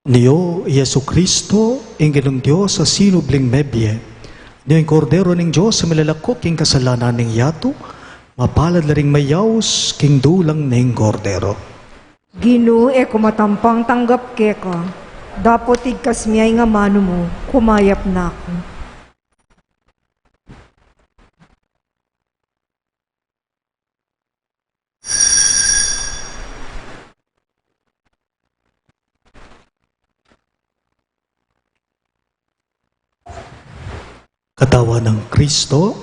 Nio i Jesucristo, ing Ginung Dios a sinubling mebie. Nio ing Kordero ning Dios a milalako king kasalanan ning yatu. Mapalad la ring mayaus king dulang ning Kordero. Ginu, e ku matampang tanggap keka, dapot igkas mu ing amanu mu, kumayap na ku. Katawan nang Kristo.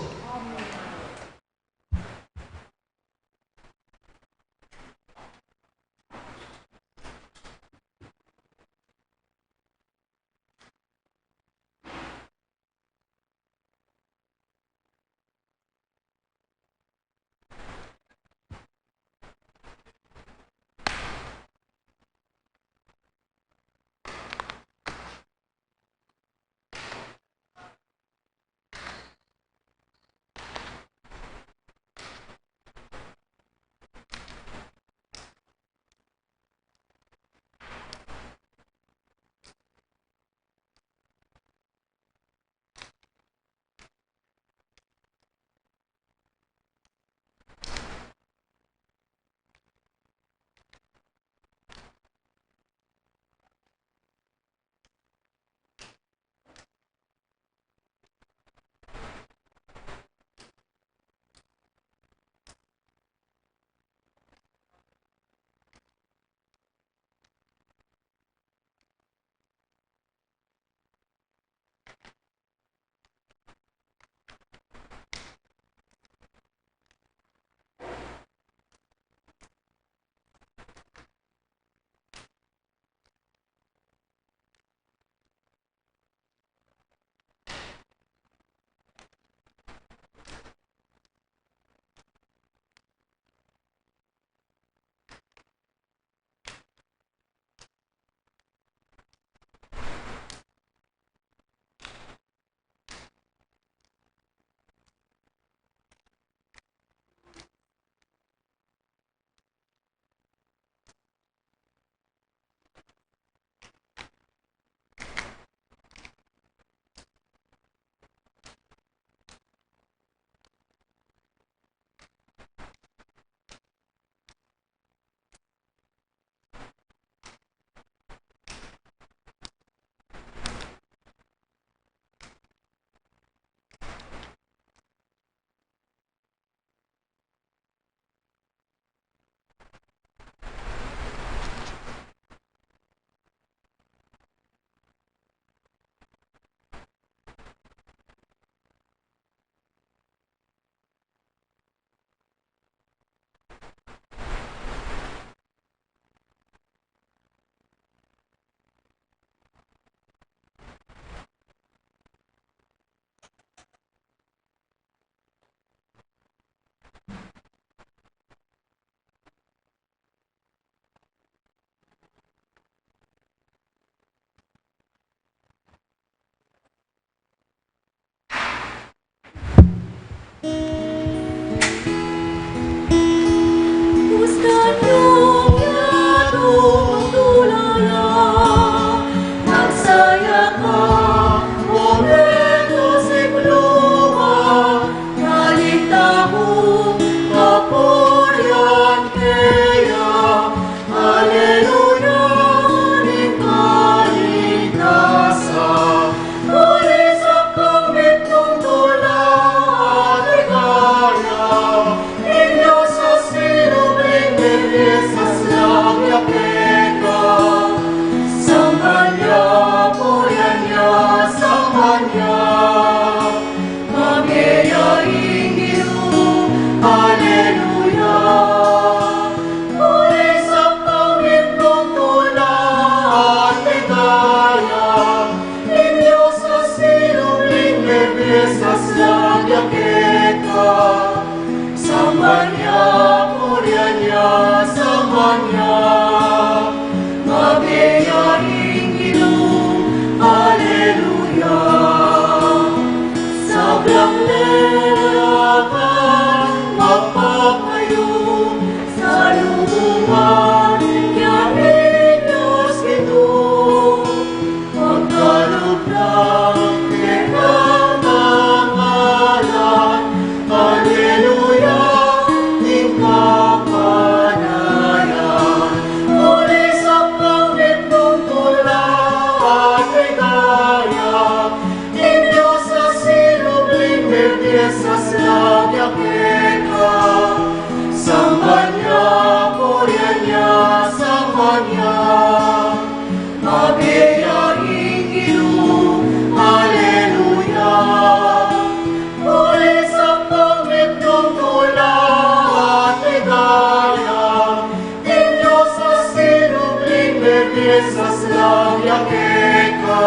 Samban ya keka,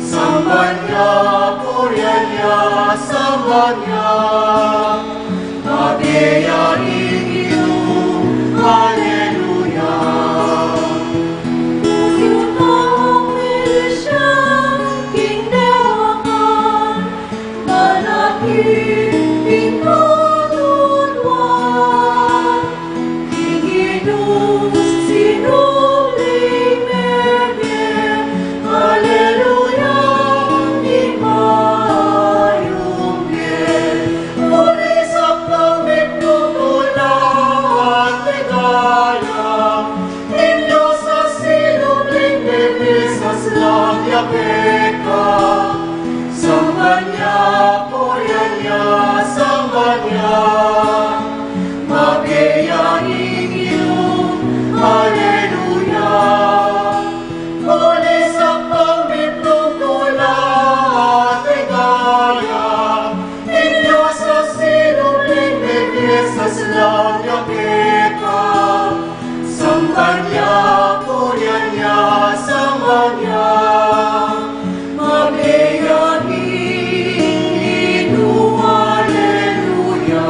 samban ya, purian ya, samban ya. Mabie ya ing Ginu, aleluya. King Dewa man, manaki king katutuan. King Ginu, sinubling mebie, aleluya, ing mayupaya. Uli sa pamipupula at ligaya, ing Dios a sinubling mebie, saslang ya keka. Samban ya, purian ya, samban ya. Mabie ya ing Ginu, aleluya. Uli sa pamipupula at ligaya, ing Dios a sinubling mebie, saslang ya keka. Samban ya, purian ya, samban ya. Mabie ya ing Ginu, aleluya.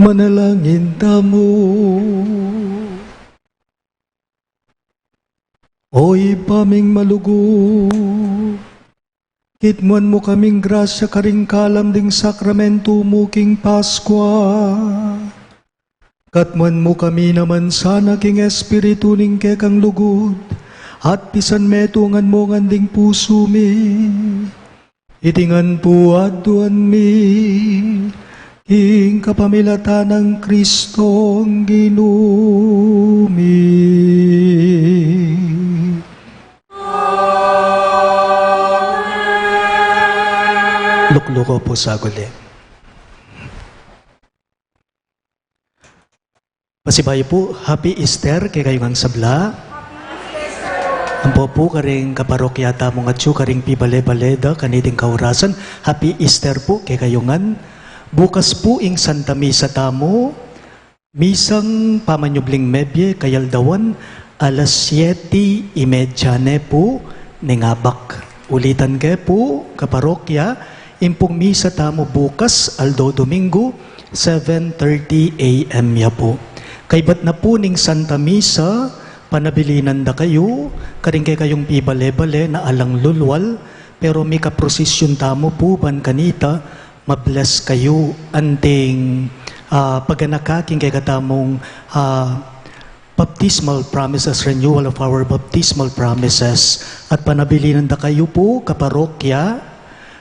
Manalangin tamu. O Ibpa ming malugud, kitmuan mu kaming grasya karing kalam ding sakramentu mu king Paskwa. Katmuan mu kami naman sana king espiritu ning kekang lugud, at pisanmetungan mu ngan ding pusu mi. Iti ngan pu aduan mi king kapamilatan nang Kristong Ginu mi. Lukluko pu sa guli. Pasibayu pu, Happy Easter kekayu ngan sabla. Ampo pu karing kaparokya tamu ngan atyu karing pibale-bale da kaniting kaurasan, Happy Easter pu kekayu ngan. Bukas pu ing Santa Misa tamu, misang pamanyubling mebie kayaldawan, alas siete y media ne pu ning abak. Ulitan ke pu, kaparokya, ing pung misa tamu bukas, aldo Domingo, Seven thirty A M ya pu. Kaybat na pu ning Santa Misa, panabilinan da kayu karing kekayung pibale-bale na alang lulwal, pero mika-prosisyun tamu pu ban kanita, ma-bless kayu anting, ah, paganaka king kekatamung, ah, baptismal promises, renewal of our baptismal promises. At panabilinan da kayu pu, kaparokya,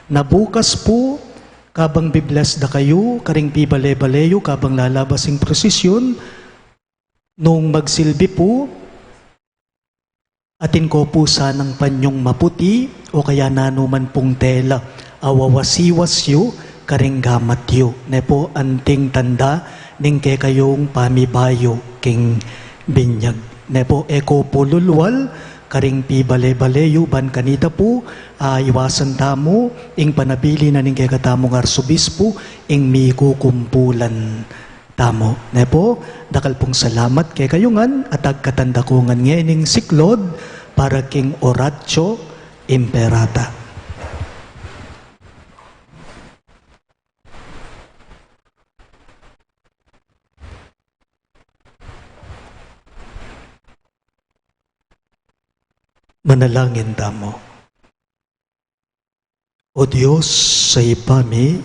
na bukas pu, kabang bi-bless da kayu karing pibale-bale yu, kabang lalabas ing prosisyun, nung magsilbi pu, atin ko pu sanang panyung maputi, o kaya nanu man pung tela, a wawasiwas yu karing gamat yu. Ne pu anting tanda ning kekayung pamibayu king binyag. Ne pu e ko pu lulwal karing pibale-bale yu, ban kanita pu, ah, iwasan tamu ing panabilinan ning kekatamung arsobispu, ing mikukumpulan tamu. Ne pu, dakal pung salamat kekayu ngan, at agkatan da ku ngan ngening siklod para king Oratio Imperata. Manalangin tamu. O Dios a Ibpa mi,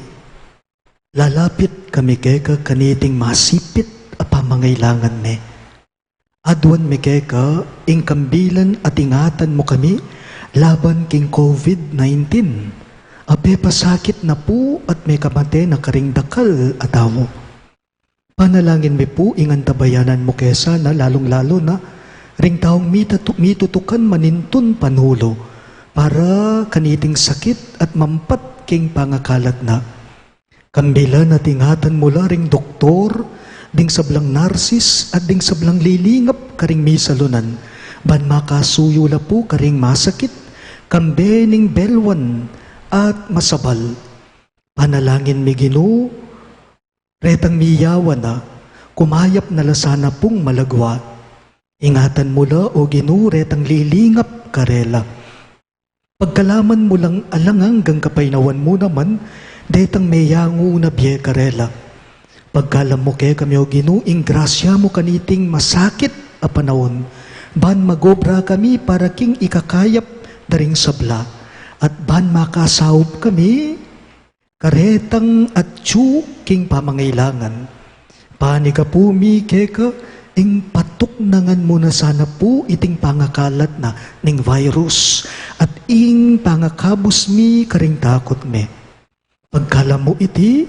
lalapit kami keka kaniting masipit a pamangailangan mi. Aduan mi keka ing kambilan at ingatan mu kami laban king COVID nineteen, a pepasakit na pu at mekamate na karing dakal a tau. Panalangin mi pu ing antabayanan mu ke sana, lalung-lalu na ring taung mitatu-, mitutukan manintun panulu para kaniting sakit at mampat king pangakalat na. Kambilan at ingatan mu la ring doktor, ding sablang narsis, at ding sablang lilingap karing misalunan, ban makasuyu la pu karing masakit, kambe ning belwan at masabal. Panalangin mi Ginu, retang miyawan na, kumayap na la sana pung malagwa. Ingatan mu la, O Ginu, retang lilingap karela. Pagkalaman mu lang alang anggang kapaynawan mu naman detang meyangu na bie karela. Pagkalam mu kekami, O Ginu, ing grasya mu kaniting masakit a panaun, ban magobra kami para king ikakayap da ring sabla, at ban makasaup kami karetang atyu king pamangailangan. Panigapu mi keka, ing patuknangan mu na sana pu iting pangakalat na ning virus, at ing pangakabus mi karing takut mi. Pagkalam mu iti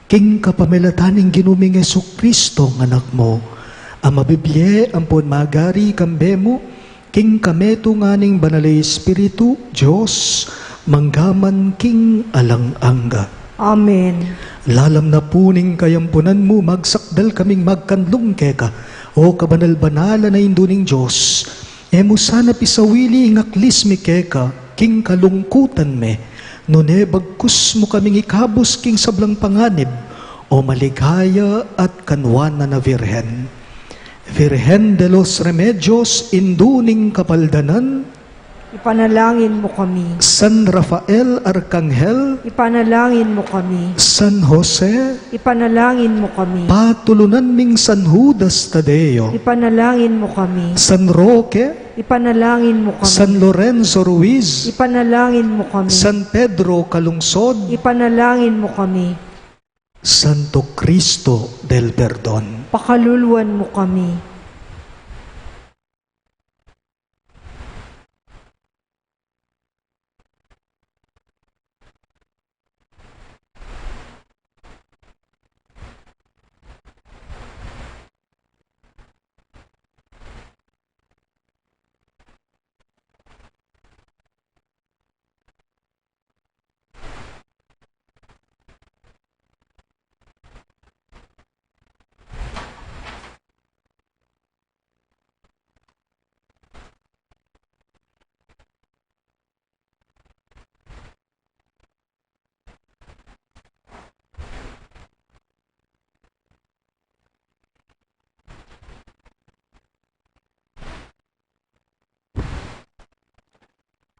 king kapamilatan ning Ginu ming Jesucristo, a Anak mu, a mabibie ampon magari kambe mu, king kametungan ning Banal a Espiritu, Dios, mangga man king alang angga. Amen. Lalam na pu ning kayampunan mu, magsakdal kaming magkanlung keka, O kabanal-banalan a Indu ning Dios. E mu sana pisawili ing aklis mi keka king kalungkutan mi, nune bagkus mu kaming ikabus king sablang panganib, O maligaya at kanwanan a Virgen. Virgen de los Remedios, Indu ning Kapaldanan, ipanalangin mu kami. San Rafael Arkanghel, ipanalangin mu kami. San Jose, ipanalangin mu kami. Patulunan ming San Judas Tadeo, ipanalangin mu kami. San Roque, ipanalangin mu kami. San Lorenzo Ruiz, ipanalangin mu kami. San Pedro Calungsod, ipanalangin mu kami. Santo Cristo del Perdon, pakaluluan mu kami.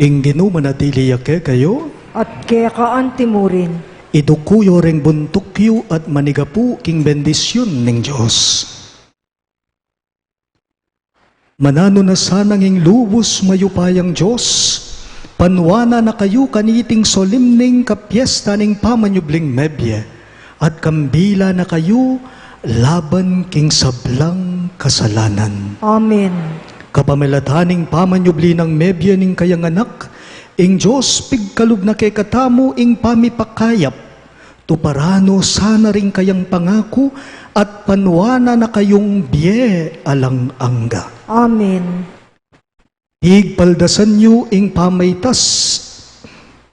Ing Ginu manatili ya kekayu. At keka anti murin. Iduku yu reng buntuk yu at manigapu king bendisyun ning Dios. Mananu na sanang ing lubus mayupayang Dios, panuanan na kayu kaniting solemneng kapyesta ning pamanyubling mebie, at kambilan na kayu laban king sablang kasalanan. Amen. Kapamilatan ning pamanyubli nang mebie ning kayang Anak, ing Dios pigkalub na kekatamu ing pamipakayap, tuparan no sana ring kayang pangaku at panuanan na kayung bie alang angga. Amen. Pigpaldasan yu ing pamaitas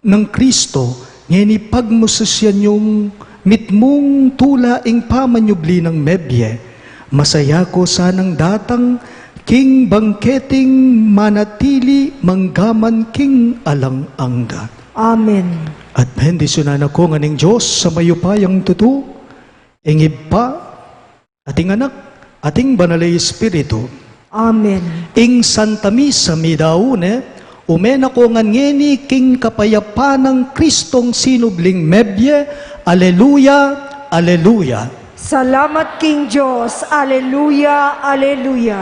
nang Kristo, ngeni pagmususian yung mitmung tula ing pamanyubli nang mebie, masaya ko sanang datang king bangketing manatili manggaman king alang angga. Amen. At bendisyunan na ko ngan ning Dios a mayupayang tutu, ing Ibpa, at ing Anak, at ing Banal a Espiritu. Amen. Ing Santa Misa meyari na, ume na ko ngan ngeni king kapayapan nang Kristong sinubling mebie. Aleluya, aleluya. Salamat king Dios. Aleluya, aleluya.